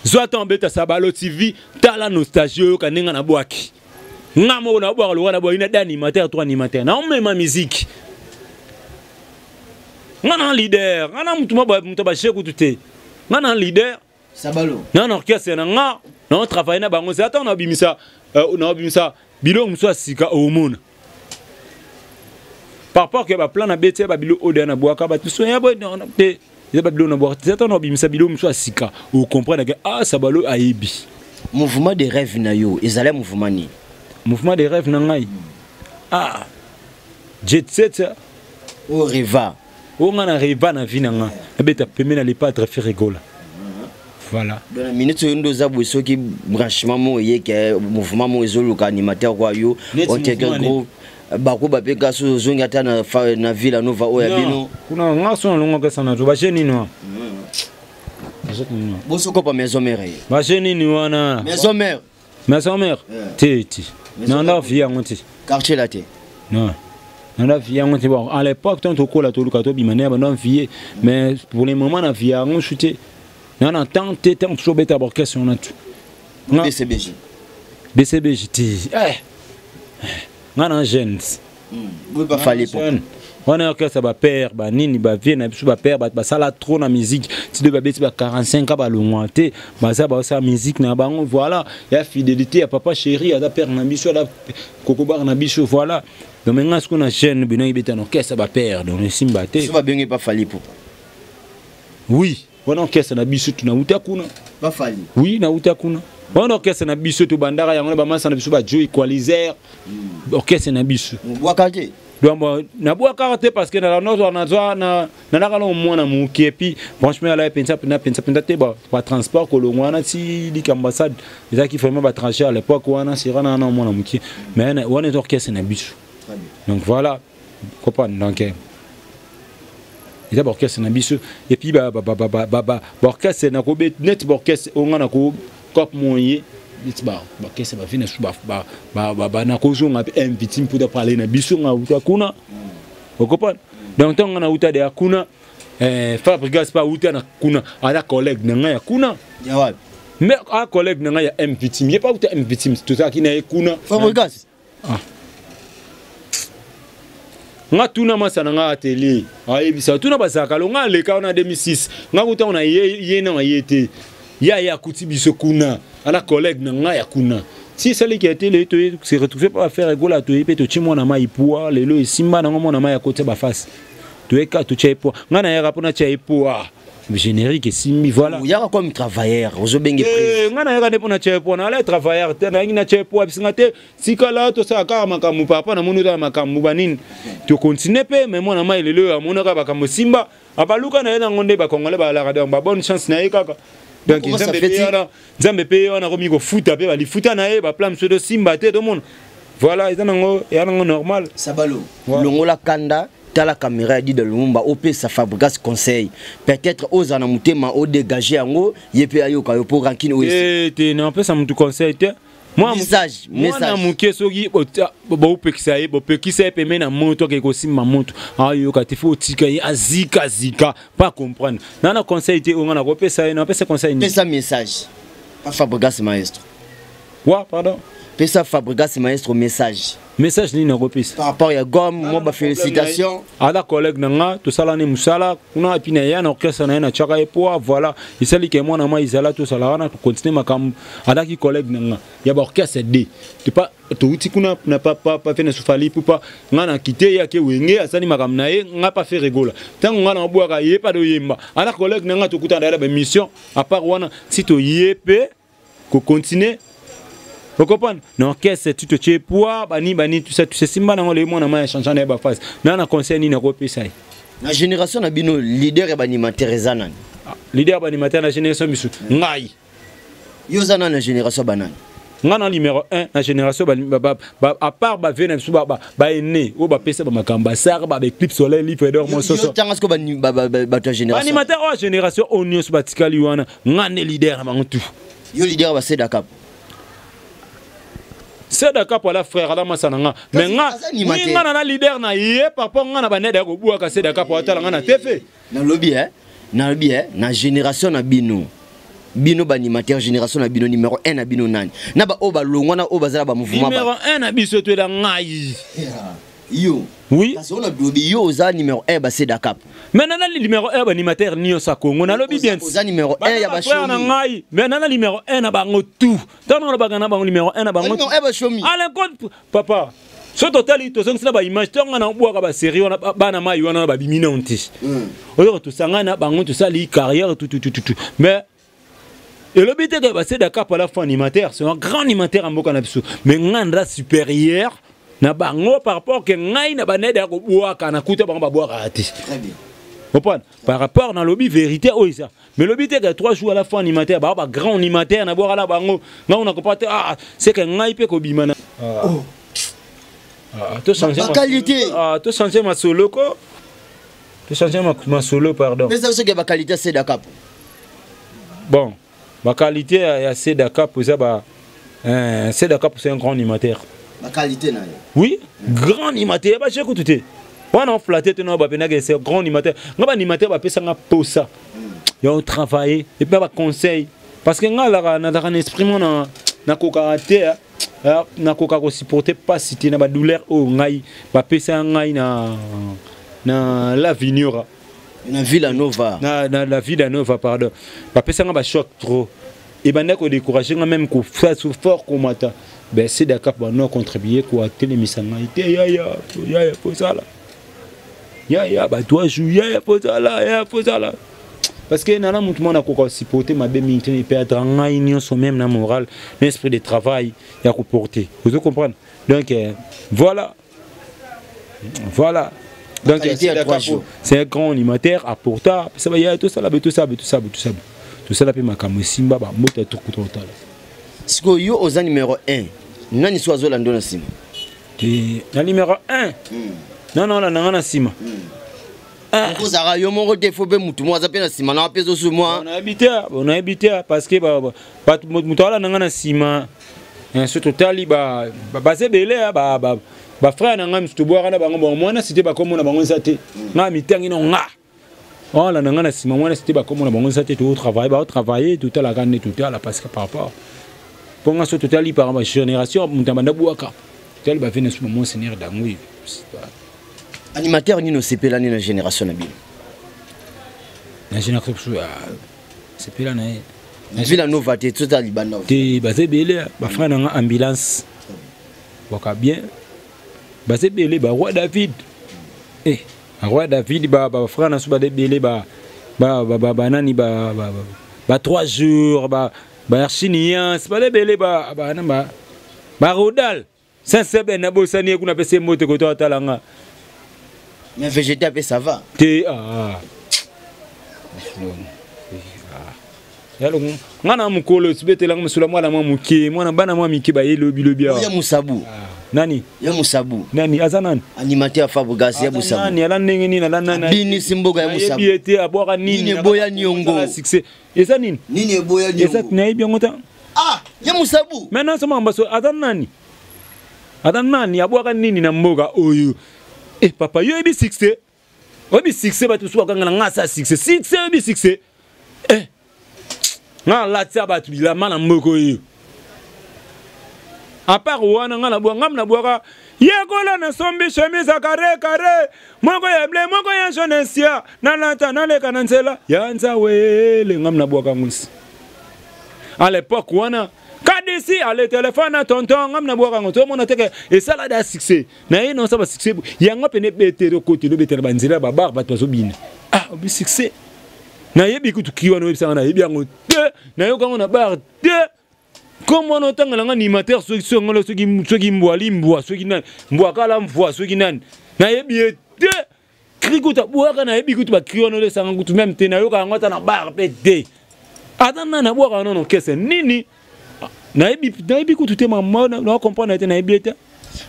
Speaker 1: zwa ata obeta Sabalo TV, tala nostalgie, oyoka ndenge nabwaki. Nga moko nabwaka lokola nabwaki na d'animateur to animateur, naomema musique. Nga na leader, nga na mutu moto baje kutu te, nga na leader.
Speaker 2: Sabalo.
Speaker 1: Nga na orchestre na nga, na travaille na bango. Ata nabimisa, nabimisa biloko mosusu ya sika, omona par rapport ke baplan na beti ya babilo oyo deya nabwaka bato so ya boye te, eza babilo nabwaka te. Ata nabimisa biloko mosusu ya sika, ocomprendre ke ah, Sabalo ayebi.
Speaker 2: Mouvement de rêve na yo ezali mouvement nini?
Speaker 1: Mouvement de rêve na ngai, ah, jet set.
Speaker 2: Oyo rêva?
Speaker 1: Oyo ngai na rêva na vie na nga, nabeta pembe na Le Padre Ferre Gola. Voilà.
Speaker 2: Donc minute oyo nde oza boye, soki branchement moko eyeke, mouvement moko ezoluka animateur kwa yo, oteke groupe bakoba mpe kasi ozongi ata na Villa Nova oyo ya bino.
Speaker 1: Kuna nga so nalongwaka sana to baje nini wana?
Speaker 2: Bosokopa Maison Mère.
Speaker 1: Baje nini wana?
Speaker 2: Maison Mère.
Speaker 1: Maison Mère te, te, nanda vie yango te.
Speaker 2: Quartier la te.
Speaker 1: Non, nanda vie yango te. Bon, à l'époque, tant tokola, toluka tobima ne banda vie, mais pour le moment na vie yango su te, na temps te, tant tozobeta baorchestre wana tu.
Speaker 2: BCBG.
Speaker 1: BCBG te, nga na jeune.
Speaker 2: Bafali.
Speaker 1: Wana orchestre bapère banini, bavie na biso, bapère, bato basala trop na musique ti de babeti ba 45 ans, balongwa te, baza basala musique na bango. Voilà, ya fidélité ya papa chéri, aza père na biso, aza kokobar na biso. Voilà, donc nga sikoyo na jeune bino ebeta na orchestre bapère, donc esimba te.
Speaker 2: So babengi bafali po?
Speaker 1: Oui, wana orchestre na biso tu, nauta kuna.
Speaker 2: Bafali.
Speaker 1: Oui, nauta kuna. Wana orchestre na biso, tobandaka yango na bamasa na biso, bajo Equaliser, orchestre na biso.
Speaker 2: Bwaka te.
Speaker 1: Donc bon, nabwakaka te parce que nazwa nanaka na mwana moke, et puis franchement ala mpenza mpenza mpenza mpenza te. Batransport kolongwa wana ti lika ambassade ezalaki vraiment batrajet à l'époque wana sera na na mwana moke, mais wana eza orchestre na biso. Donc voilà, comprendre. Donc eza baorchestre na biso, et puis baorchestre nakobe neti baorchestre oyo nga nako cop moye neti baorchestre bavi na biso, nakozonga mpe invité mputa parle na biso. Nga uta kuna, okopana. Donc ntango nga nauta deya kuna, Fabrigas mpe auta na kuna, aza collègue na ngai ya kuna. Mais a collègue na ngai ya M Victime, ye mpe auta M Victime, tozalaki na ye kuna.
Speaker 2: Fabrigas.
Speaker 1: Ah. Nga tuna masa na nga atelier, ayebisa tuna bazalaka lo. Nga aleka wana 2006, nga kutango na ye, ye na ye te, ye aye akuti biso kuna, ala collègue na ngai ya kuna. Si esaliki ya te, lelo toye se retrouve mpo affaire egola, toye mpe totie mwana mai poa. Lelo esimba nango, mwana mai akotia bafase, toyeka totia ye poa. Ngai nayaka mpo natia ye poa, générique esimbi, voilà.
Speaker 2: Oyaka comme travailleur, ozobenge?
Speaker 1: Ngai nayaka nde mpo natia ye poa, nala travailleur te, nayaki natia ye poa bisinga te. Tikala tosala kaka makambo papa namoni otala makambo banini, tokontinue mpe. Me mwana mai lelo oyo amonaka makambo simba, abaluka na ye nango nde bakongolais balaka. Donc babonne chance na ye kaka. Donc Nzambe mpe ye wana akomi kofuta mpe balifuta na ye, baplan mosusu tosimba te, tomona. Voilà, eza nango, eya nango normal.
Speaker 2: Sabalo, longola kanda, tala caméra ya Dida Lumumba, opesa Fabrigas conseil, peut-être ozala na motema odégage yango, ye mpe ayoka yo mpo rancune
Speaker 1: oyo te. Napesa motu conseil te. Mwana moke, soki bopekisa ye, bopekisa ye pembeni na moto, akei kosimba moto, ayoka te. Fo otika ye azikazika pas comprendre. Na conseil te oyo nga nakopesa ye, napesa conseil.
Speaker 2: Pesa message pa Fabrigas Maestro.
Speaker 1: Wa pardon?
Speaker 2: Pesa Fabrigas Maestro message.
Speaker 1: Message nini nakopesa?
Speaker 2: Par rapport ya gomme, mwa bafélicitation.
Speaker 1: Aza collègue na nga, tosala ne mosala kuna, epi na ye na orchestre na ye natiaka ye poa. Voilà, esali ke mwana mai ezala, tosala wana, tocontinue makambo. Azalaki collègue na nga ya baorchestre d topa, touti kuna na papa fe na sufali pupa. Nga na kite ye, ake Wenge, asali makambo na ye. Nga pa fe regola, ntango nga na obwaka ye pa doyemba, aza collègue na nga, tokutana dayala bamission. À part wana, si toye mpe kocontinue, okopana na orchestre tu totie poids bani bani, tout ça, tout ça simba nango. Le mwana mai achange na ye bafase na conseil nini akopesa ye?
Speaker 2: Na génération na bino, leader ya baanimateur eza nani?
Speaker 1: Leader ya baanimateur na génération biso, ngai.
Speaker 2: Yo oza nani na génération banani?
Speaker 1: Nga na numéro 1 na génération, à part bavie na biso, baene oyo bapesa bamakambo, basara baeclipse soleil, livre d'or, mososo.
Speaker 2: Tanga siko bato ya génération.
Speaker 1: Baanimateur oyo ya génération oyo nyonso batikali wana, nga nde leader na bango tout.
Speaker 2: Yo leader basedaka?
Speaker 1: Sedaka po ala frère, ala masa na nga, mais nga, oui, nga na leader na ye par rapport nga na banede ya kobwaka. Sedaka po atala nga na tefe.
Speaker 2: Nalobi e, nalobi e, na génération na bino, bino baanimateur, génération na bino, numéro 1 na bino nani? Na baoyo balongwa, na oyo bazala bamouvement.
Speaker 1: Numéro 1 na biso toyela ngai.
Speaker 2: Yo?
Speaker 1: Oui.
Speaker 2: Kasi oyo nalobi, yo oza numéro 1 basedaka?
Speaker 1: Mais nana numéro 1 baanimateur nyonso ya Congo, nalobi bien.
Speaker 2: Oza numéro 1 ya
Speaker 1: Bashomi na ngai, mais nana numéro 1 na bango tout. Ntango nalobaka na bango, numéro 1 na bango.
Speaker 2: Numéro 1 Bashomi.
Speaker 1: Alain compte papa, so totali, tozongisela baimage ntango na obwaka basérie wana, bana mai wana babimi nano te. Oyoka, tosangani na bango, tosali carrière tutututu, mais elobi te ke basedaka pala fo animateur. C'est un grand animateur ya mboka na biso, mais ngai nda supérieur na bango par rapport ke ngai na banede ya kobwaka, nakuta bango babwakaka te. Comprendre? Par rapport na lobi vérité oyo eza. Mais lobi te que 3 jours à la fois animateur, ba ba grand animateur na bwaka na bango. Nga on a comprendre ah c'est que ngai pe ko bima na. Ah.
Speaker 2: Oh.
Speaker 1: Ah, to changer
Speaker 2: ma qualité.
Speaker 1: Ah, to changer ma solo ko. To changer ma solo pardon.
Speaker 2: Mais ça c'est que ba qualité c'est d'accord.
Speaker 1: Bon, ba qualité ya c'est d'accord pour ça ba c'est d'accord c'est un grand animateur.
Speaker 2: Ba qualité na.
Speaker 1: Oui, grand animateur ba j'écoute tout. Wana flatté te no ba penaka c'est grand animateur. Nga ba animateur ba pesa nga posa. Ya travailler et puis ba conseil parce que nga la na na esprit mo na na koka te nakoka kosupporte mpasi te na badouleur oyo ngai bapesa ngai na la vignora
Speaker 2: na Villa Nova
Speaker 1: na Villa Nova pardon bapesa nga bachoc trop ebanda kodécourage nga même kofasa fort komata ben sedakap bano contribue koatelemisa ngai te yaya yaya posala yaya bato aju yaya posala yaya posala parce que nana mutu mwana akoka supporter mabe mingi te eperdre ngai nyonso même na moral na esprit de travail ya koporter ozo comprendre donc voilà voilà. Donc c'est un grand animateur apporta ça va ya tout ça là tout ça tout ça tout ça tout ça là pe makambo simba ba mota tout kotala.
Speaker 2: Siko yo oza numéro 1 nani so azolanda na nsima
Speaker 1: te na numéro 1 non non na nga na nsima.
Speaker 2: Ozalaka yo moko te fo mpe motu moko aza mpe na nsima na mpe zosu mwa
Speaker 1: nayebi te nayebi te parce que bato moto alanda nga na nsima so totali baza ebele bafrère na ngai mosusu tobwaka na bango bango mwana site bakomona bango eza te ngai mitangi no nga olanda ngai na nsima mwana site bakomona bango eza te totravaille baotravaille totalaka nde totala parce que par rapport mpo nga so totali par génération moto abanda bwaka totali bave na so bamonseigneur dangui.
Speaker 2: Animateur nini osepelani na génération na bino?
Speaker 1: Na génération sepela na ye
Speaker 2: Villa Nova te tota libanda
Speaker 1: te baza ebele bafrère na nga ambulance waka bien baza ebele ba roi David roi David ba frère na so baza ebele ba banani ba 3 jours ba archinias baza ebele ba ba rodal Saint-Seben na bosani ye kuna pese mbote koto atala nga.
Speaker 2: Mais végétal pe ça va.
Speaker 1: Te ah. Yalo nga na mukolo sibetela nga musula mwana mwa muke mwana bana mwa mike ba yelobi lobi
Speaker 2: awa. Ya Musabu.
Speaker 1: Nani?
Speaker 2: Ya Musabu.
Speaker 1: Nani aza nani?
Speaker 2: Animateur Fabregas ya Musabu.
Speaker 1: Nani ala ndenge nini ala nani?
Speaker 2: Bini simboga ya Musabu.
Speaker 1: Yebi ete abwaka nini?
Speaker 2: Nini boya niongo.
Speaker 1: Succès. Eza nini?
Speaker 2: Nini boya niongo.
Speaker 1: Eza nayebi yango ta.
Speaker 2: Ah, ya Musabu.
Speaker 1: Maintenant soma mbaso aza nani? Aza nani abwaka nini na mboka oyo? Eh papa yo yebi succès. Oyebi succès bato mosusu bakanga na nga sa succès. Succès oyebi succès. Eh. Nga alatia bato bilamba na mboka oyo. À part wana nga na bwa nga na bwaka yekola na sombi chemise ya carré carré moko ya bleu moko ya jaune sia nalata naleka na nzela ya nzawele nga na bwaka ngusi. À l'époque wana kadisi ale téléphone na tonton nga na bwaka ngo tomona teke esala da succès na ye non ça ba succès yango pene betero kote lo betela ba nzela ba bar bato bazobina ah obi succès na yebi kutu kiwa no yebisanga na yebi yango te na yoka ngo na bar te comme wana otangela nga animateur soki songolo soki soki mbwa limbwa soki nani mbwa kala mvwa soki nani na yebi ye te cri kuta bwaka na yebi kutu ba cri wana olesanga kutu même te na yoka yango ata na bar pe te ata nani abwaka wana na orchestre nini nayebi kutu te mama na comprendre te nayebi te.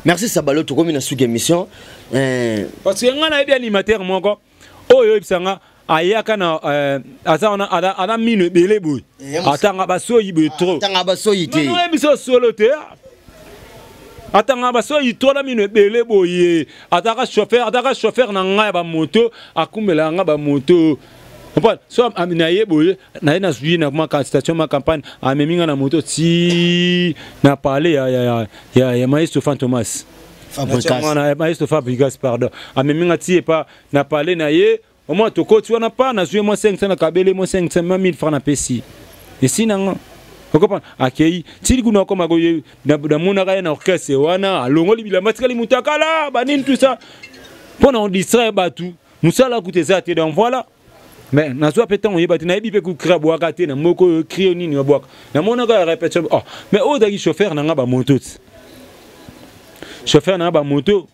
Speaker 2: Merci Sabalo tokomi na suki émission
Speaker 1: parce que nga nayebi animateur moko oyo oyebisanga ayaka na aza wana ana mino ebele boye atanga basoyi boye trop
Speaker 2: atanga basoyi te
Speaker 1: nayebi solo te atanga basoyi trop na mino ebele boye ataka chauffeur na ngai ya bamoto akumbela nga bamoto. Comprendre? So na ye boye na ye nazwi na ma station ma campagne amemi nga na moto ti na parler ya maestro Fantomas.
Speaker 2: Fabregas.
Speaker 1: Maestro Fabregas pardon. Amemi nga ti epa na parler na ye au moins tokoti wana pa nazwi moi 500 na kabele moi 500 moi 1000 francs na pesi. Esi nanga. Comprendre? Akei ti kuna koma ko na monaka ye na orchestre wana alongoli bilamba tikali mutakala ba nini tout ça. Pona on distraire batu musala kutu eza te donc voilà. Mais nazwa pe ntango oyeba te nayebi mpe kokra bwaka te na moko oyo cri nini babwaka namonaka ya répétition oh mais oyo ozalaki chauffeur na nga bamoto ti chauffeur na nga bamoto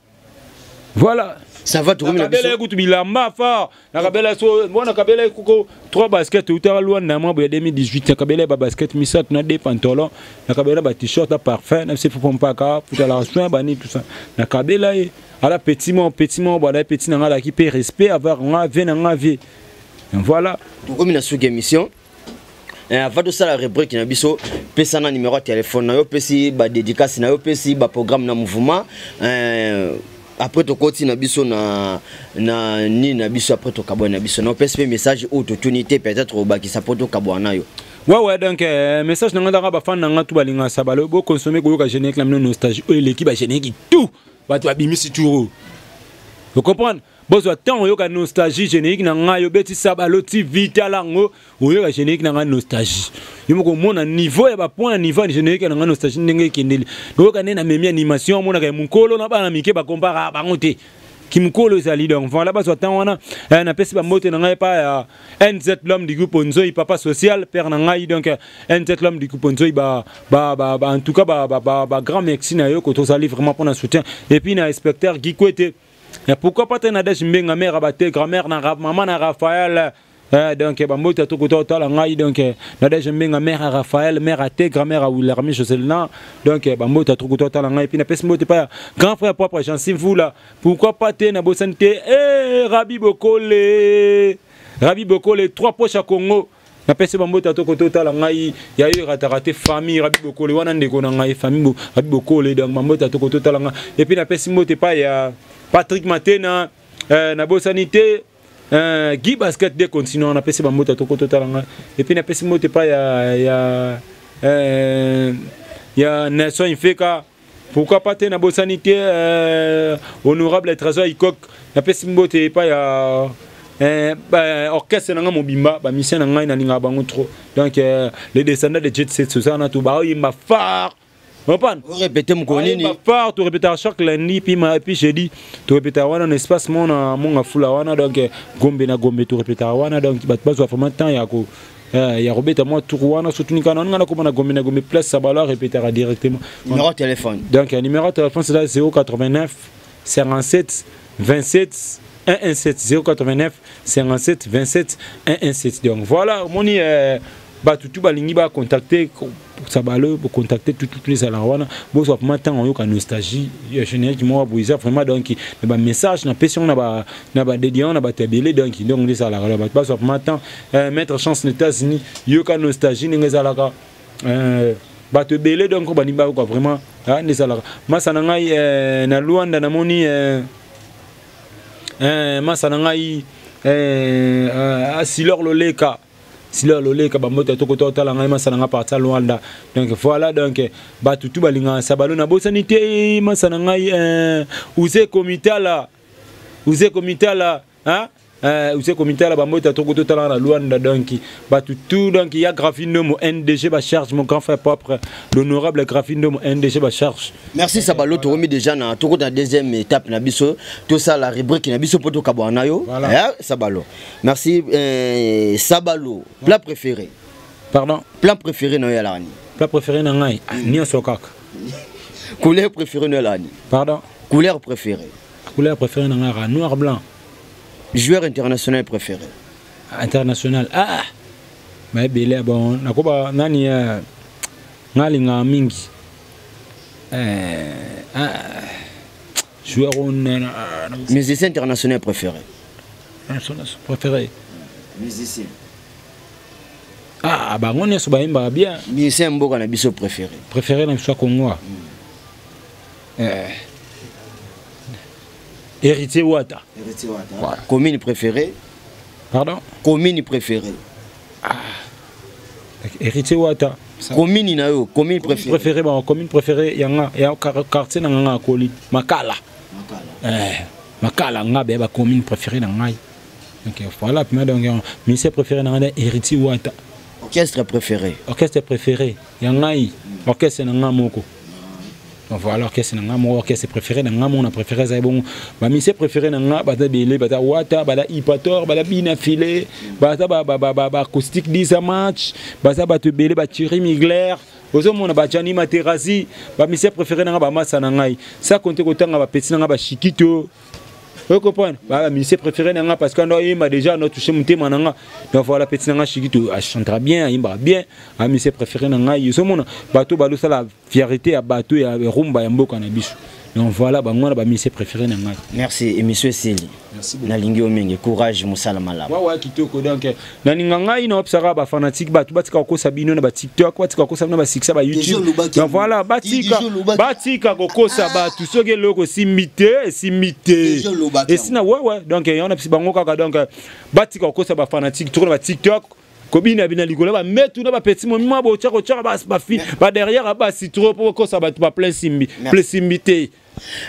Speaker 1: voilà.
Speaker 2: Ça va, tokomi na
Speaker 1: Nakabela
Speaker 2: biso.
Speaker 1: ye kutu bilamba fort. Nakabela so bon, nakabela ye kuko trois basket utaka Luanda mwa boya 2018. Nakabela ye ba basket misato na deux pantalon, nakabela ba t-shirt na parfum na se fupo mpaka futala soin bani, tout ça. Nakabela ye ala petit mo, petit mo bwana, petit na nga alaki mpe respect avoir nga vie na nga vie. Voilà.
Speaker 2: Tokomi na suki émission. Avant tosala rubrique na biso, pesa na numéro ya téléphone na yo, pesi badédicace na yo, pesi baprogramme na mouvement. Après tokoti na biso na nini na biso, après tokabwana na biso na opesi mpe message oyo totuni te, peut-être obakisa mpo tokabwana na yo.
Speaker 1: Ouais, donc message na nga ndanga bafan na nga tu balingaka Sabalo, boconsommer koyoka générique na bino Nostalgie oyo eleki bagénérique tout bato babimisi tour. Vous comprendre? Bozwa ntango oyoka Nostalgie, générique na ngai. Obeti Sabalo TV, tala yango, oyoka générique na ngai Nostalgie. Yo moko omona niveau ya bapoint na niveau ya générique na ngai Nostalgie ndenge ekendeli. Oyoka nde namemi animation, omonaka ya mokolo na bana mike bakompara bango te, kimokolo ezali. Donc voilà, bazwa ntango wana. Napesi bambote na ngai epai ya NZ, l'homme du groupe Nzoi, papa social, père na ngai. Donc NZ, l'homme du groupe Nzoi, ba, en tout cas ba grand merci na yo ko tozali vraiment mpona soutien. Et puis na inspecteur Gikwete. Et pourquoi pas te Nadège Mbenga, mère abate, grand-mère na maman na Raphaël. Donc bambote tokota otala ngai. Donc Nadège Mbenga, mère à Raphaël, mère à T, grand-mère à Willermi Joselina. Donc bambote tokota otala ngai. Puis napesi mbote pa grand frère propre Jean Mvula. Pourquoi pas te na bosani te, eh Rabi Bokole, Rabi Bokole, trois poches à Congo. Napesi bambote tokota otala ngai ya yo erataka te, famille Rabi Bokole wana, ndeko na ngai, famille Rabi Bokole. Donc bambote tokota otala ngai. Et puis napesi mbote pa ya Patrick Matena, nabosani te Guy Basket de continent. Napesi bambote tokota otala ngai. Et puis napesi mbote pa ya Nelson Ifeka. Pourquoi pas te nabosani te honorable Trésor Ikok. Napesi mbote epai ya ba, orchestre na nga mobimba, bamusicien na ngai, nalingaka bango trop. Donc les descendants de Jet Set sosa na to baoyemba phare, comprendre?
Speaker 2: Orépété mokolo nini?
Speaker 1: Phare, torépétaka chaque lundi puis puis jeudi. Torépétaka wana na espace mona monga fula wana. Donc Gombe na Gombe torépétaka wana. Donc bato bazwa vraiment temps ya kobeta mwa tour wana, surtout nika na nga nakoma na Gombe na Gombe, place Sabalo répétera directement.
Speaker 2: Numéro de téléphone?
Speaker 1: Donc numéro de téléphone, c'est là 089 57 27 117, 089 57 27 117. Donc voilà, omoni, bato tu balingi bacontacte Sabalo, bocontacte tout ezalaka wana. Bozwa vraiment ntango oyoka Nostalgie ya générique moko boye eza vraiment. Donc na bamessage napesi yango na badédiant na bato ebele. Donc nde ezalaka, bato bazwa vraiment temps. Maître Chance na États-Unis, yoka Nostalgie ndenge ezalaka. Bato ebele donc oyo balingi bayoka vraiment nde ezalaka. Masa na ngai na Luanda, namoni masa na ngai Silor Loleka, Silor Loleka, bambote tokota otala ngai, masa na ngai parti ya Luanda. Donc voilà, donc bato tu balingaka Sabalo. Nabosani te masa na ngai Uze Komitala, Uze Komitala, hein? Uze Komitala, bambote tokota otala na Luanda. Donc bato tout, donc ya Grafindomo NDG bacharge, mon grand frère propre, l'honorable Grafindomo NDG bacharge.
Speaker 2: Merci Sabalo. Tokomi déjà na tokota na deuxième étape na biso, tosala rubrique na biso mpo tokabwana na yo.
Speaker 1: Voilà.
Speaker 2: Sabalo, merci. Sabalo, plat préféré?
Speaker 1: Pardon?
Speaker 2: Plat préféré na yo elaka nini?
Speaker 1: Plat préféré na ngai? Ah, nyonso kaka.
Speaker 2: Couleur préférée na yo elaka nini?
Speaker 1: Pardon?
Speaker 2: Couleur préférée?
Speaker 1: Couleur préférée na ngai kaka noir blanc.
Speaker 2: Joueur international préféré?
Speaker 1: International? Ah, baebele. Bon, nakoba nani? Nga alingaka mingi ah, joueur oyo
Speaker 2: Musicien international préféré?
Speaker 1: Préféré?
Speaker 2: Musicien.
Speaker 1: Ah, bango nyonso bayembaka bien.
Speaker 2: Musicien mboka na biso préféré?
Speaker 1: Préféré na biso ya Kongo, Héritier Wata.
Speaker 2: Héritier Wata. Voilà. Commune préférée?
Speaker 1: Pardon?
Speaker 2: Commune préférée?
Speaker 1: Héritier Wata.
Speaker 2: Commune na yo, commune préférée?
Speaker 1: Préférée, bon, commune préférée yanga ya quartier na nga akoli Makala.
Speaker 2: Makala.
Speaker 1: Makala nga be ba commune préférée na ngai. Donc voilà, puis donc musicien préféré na ngai, Héritier Wata.
Speaker 2: Orchestre préféré?
Speaker 1: Orchestre préféré ya ngai, orchestre na nga moko. Donc voilà, orchestre na nga moko, orchestre préféré na nga moko na préféré ezali bongo. Bamusicien préféré na nga baza ebele, baza Wata, baza Ipator, baza Bina File, baza ba Acoustique Disa Match, baza bato ebele, ba Thierry Migler, ozomona, ba Jani Materazzi. Bamusicien préféré na nga, bamasa na ngai, sa konte kotanga bapeti na nga, bashikito. Ocomprendre, bamusicien préféré na nga, parce que ando ayemba déjà, ando touche motema na nga. Donc voilà, petit na nga Shikito achantera bien, ayembaka bien, amusicien préféré na ngai. Ozomona bato balosala fierté ya bato ya rumba ya mboka na biso. Donc voilà, bango wana bamusicien préféré na ngai.
Speaker 2: Merci, émission esili. Nalingi yo mingi, courage, mosala malamu.
Speaker 1: Wawa, kitoko. Donc nalinga ngai na opesaka bafanatique, bato batika kokosa bino na baTikTok, batika kokosa bino na basuccès baYouTube. Donc voilà, batika batika kokosa bato. Soki eloko esimbi te, esimbi te, esina. Wewe, donc yango na pesi bango kaka. Donc batika kokosa bafanatique toko na baTikTok, kobina bina likolo bametu na bapeti momi mwa botya kotyaka bafi baderrière basi trop mpo kokosa bato baplein simbi plein simbi te.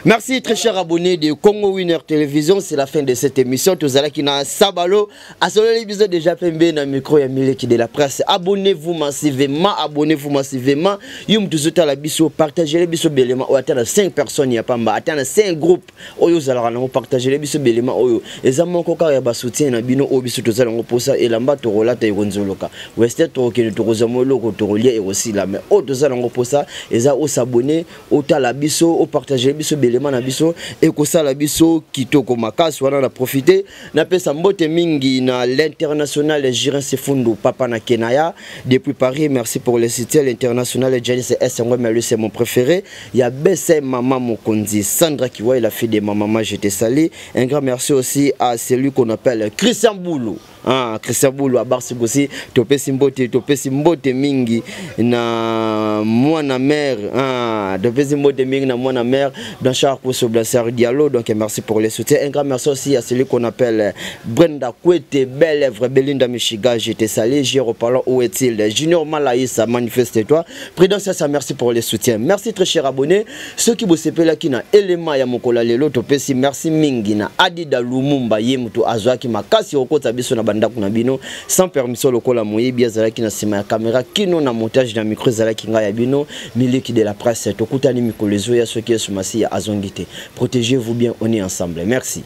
Speaker 2: Merci, très chers abonnés de Congo Winner Télévision. C'est la fin de cette émission. Tozalaki na Sabalo. Asololi biso déjà pembe na micro ya Mileki de la presse. Abonnez-vous massivement, abonnez-vous massivement. Yum tuzota la biso, partagez les biso belema. O ata 5 personnes ya pamba, ata 5 groupes. Oyo zalaka nango, partagez les biso belema oyo. Eza moko kaka ya ba soutien na bino oyo biso tozala ngo posa elamba torolata ekonzoloka. Western tokende tokozwa moloko torolia ekosila, mais oyo tozala ngo posa eza os'abonner, otala biso, opartage biso belema na biso, ekosala biso kitoko makasi. Wana na profite napesa mbote mingi na l'international Jirin Sefundu, papa na Kenaya depuis Paris. Merci pour le soutien, l'international Janis S. Mais lui, c'est mon préféré. Il y a Bessé, maman Mokonzi, Sandra Kiwa, la fille de ma maman, je te salue. Un grand merci aussi à celui qu'on appelle Christian Boulou. Ah, Christian Boulou à Barsigosi, topesi mbote, topesi mbote mingi na mwana mère, ah, topesi mbote mingi na mwana mère Blanchard Kousso, Blanchard Diallo. Donc merci pour le soutien. Un grand merci aussi à celui qu'on appelle Brenda Kwete, belle œuvre, Belinda Michiga, je te salue. Jiro Parlant, où est-il? Junior Malaïsa, manifeste-toi. Prudence, ça, merci pour le soutien. Merci, très cher abonné. Ceux qui bosepela qui na élément ya mokola lelo, topesi merci mingi na Adida Lumumba, ye mutu azwaki makasi okota biso na bandako na bino sans permission lokola moyebi. Azalaki na nsima ya caméra kino na montage, na micro ezalaki ngai ya bino Miliki de la presse. Tokutani mikolo ezoya soki Yesu Masiya azongi te. Protégez-vous bien, on est ensemble. Merci.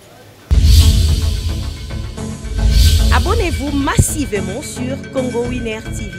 Speaker 4: Abonnez-vous massivement sur Congo Winner TV.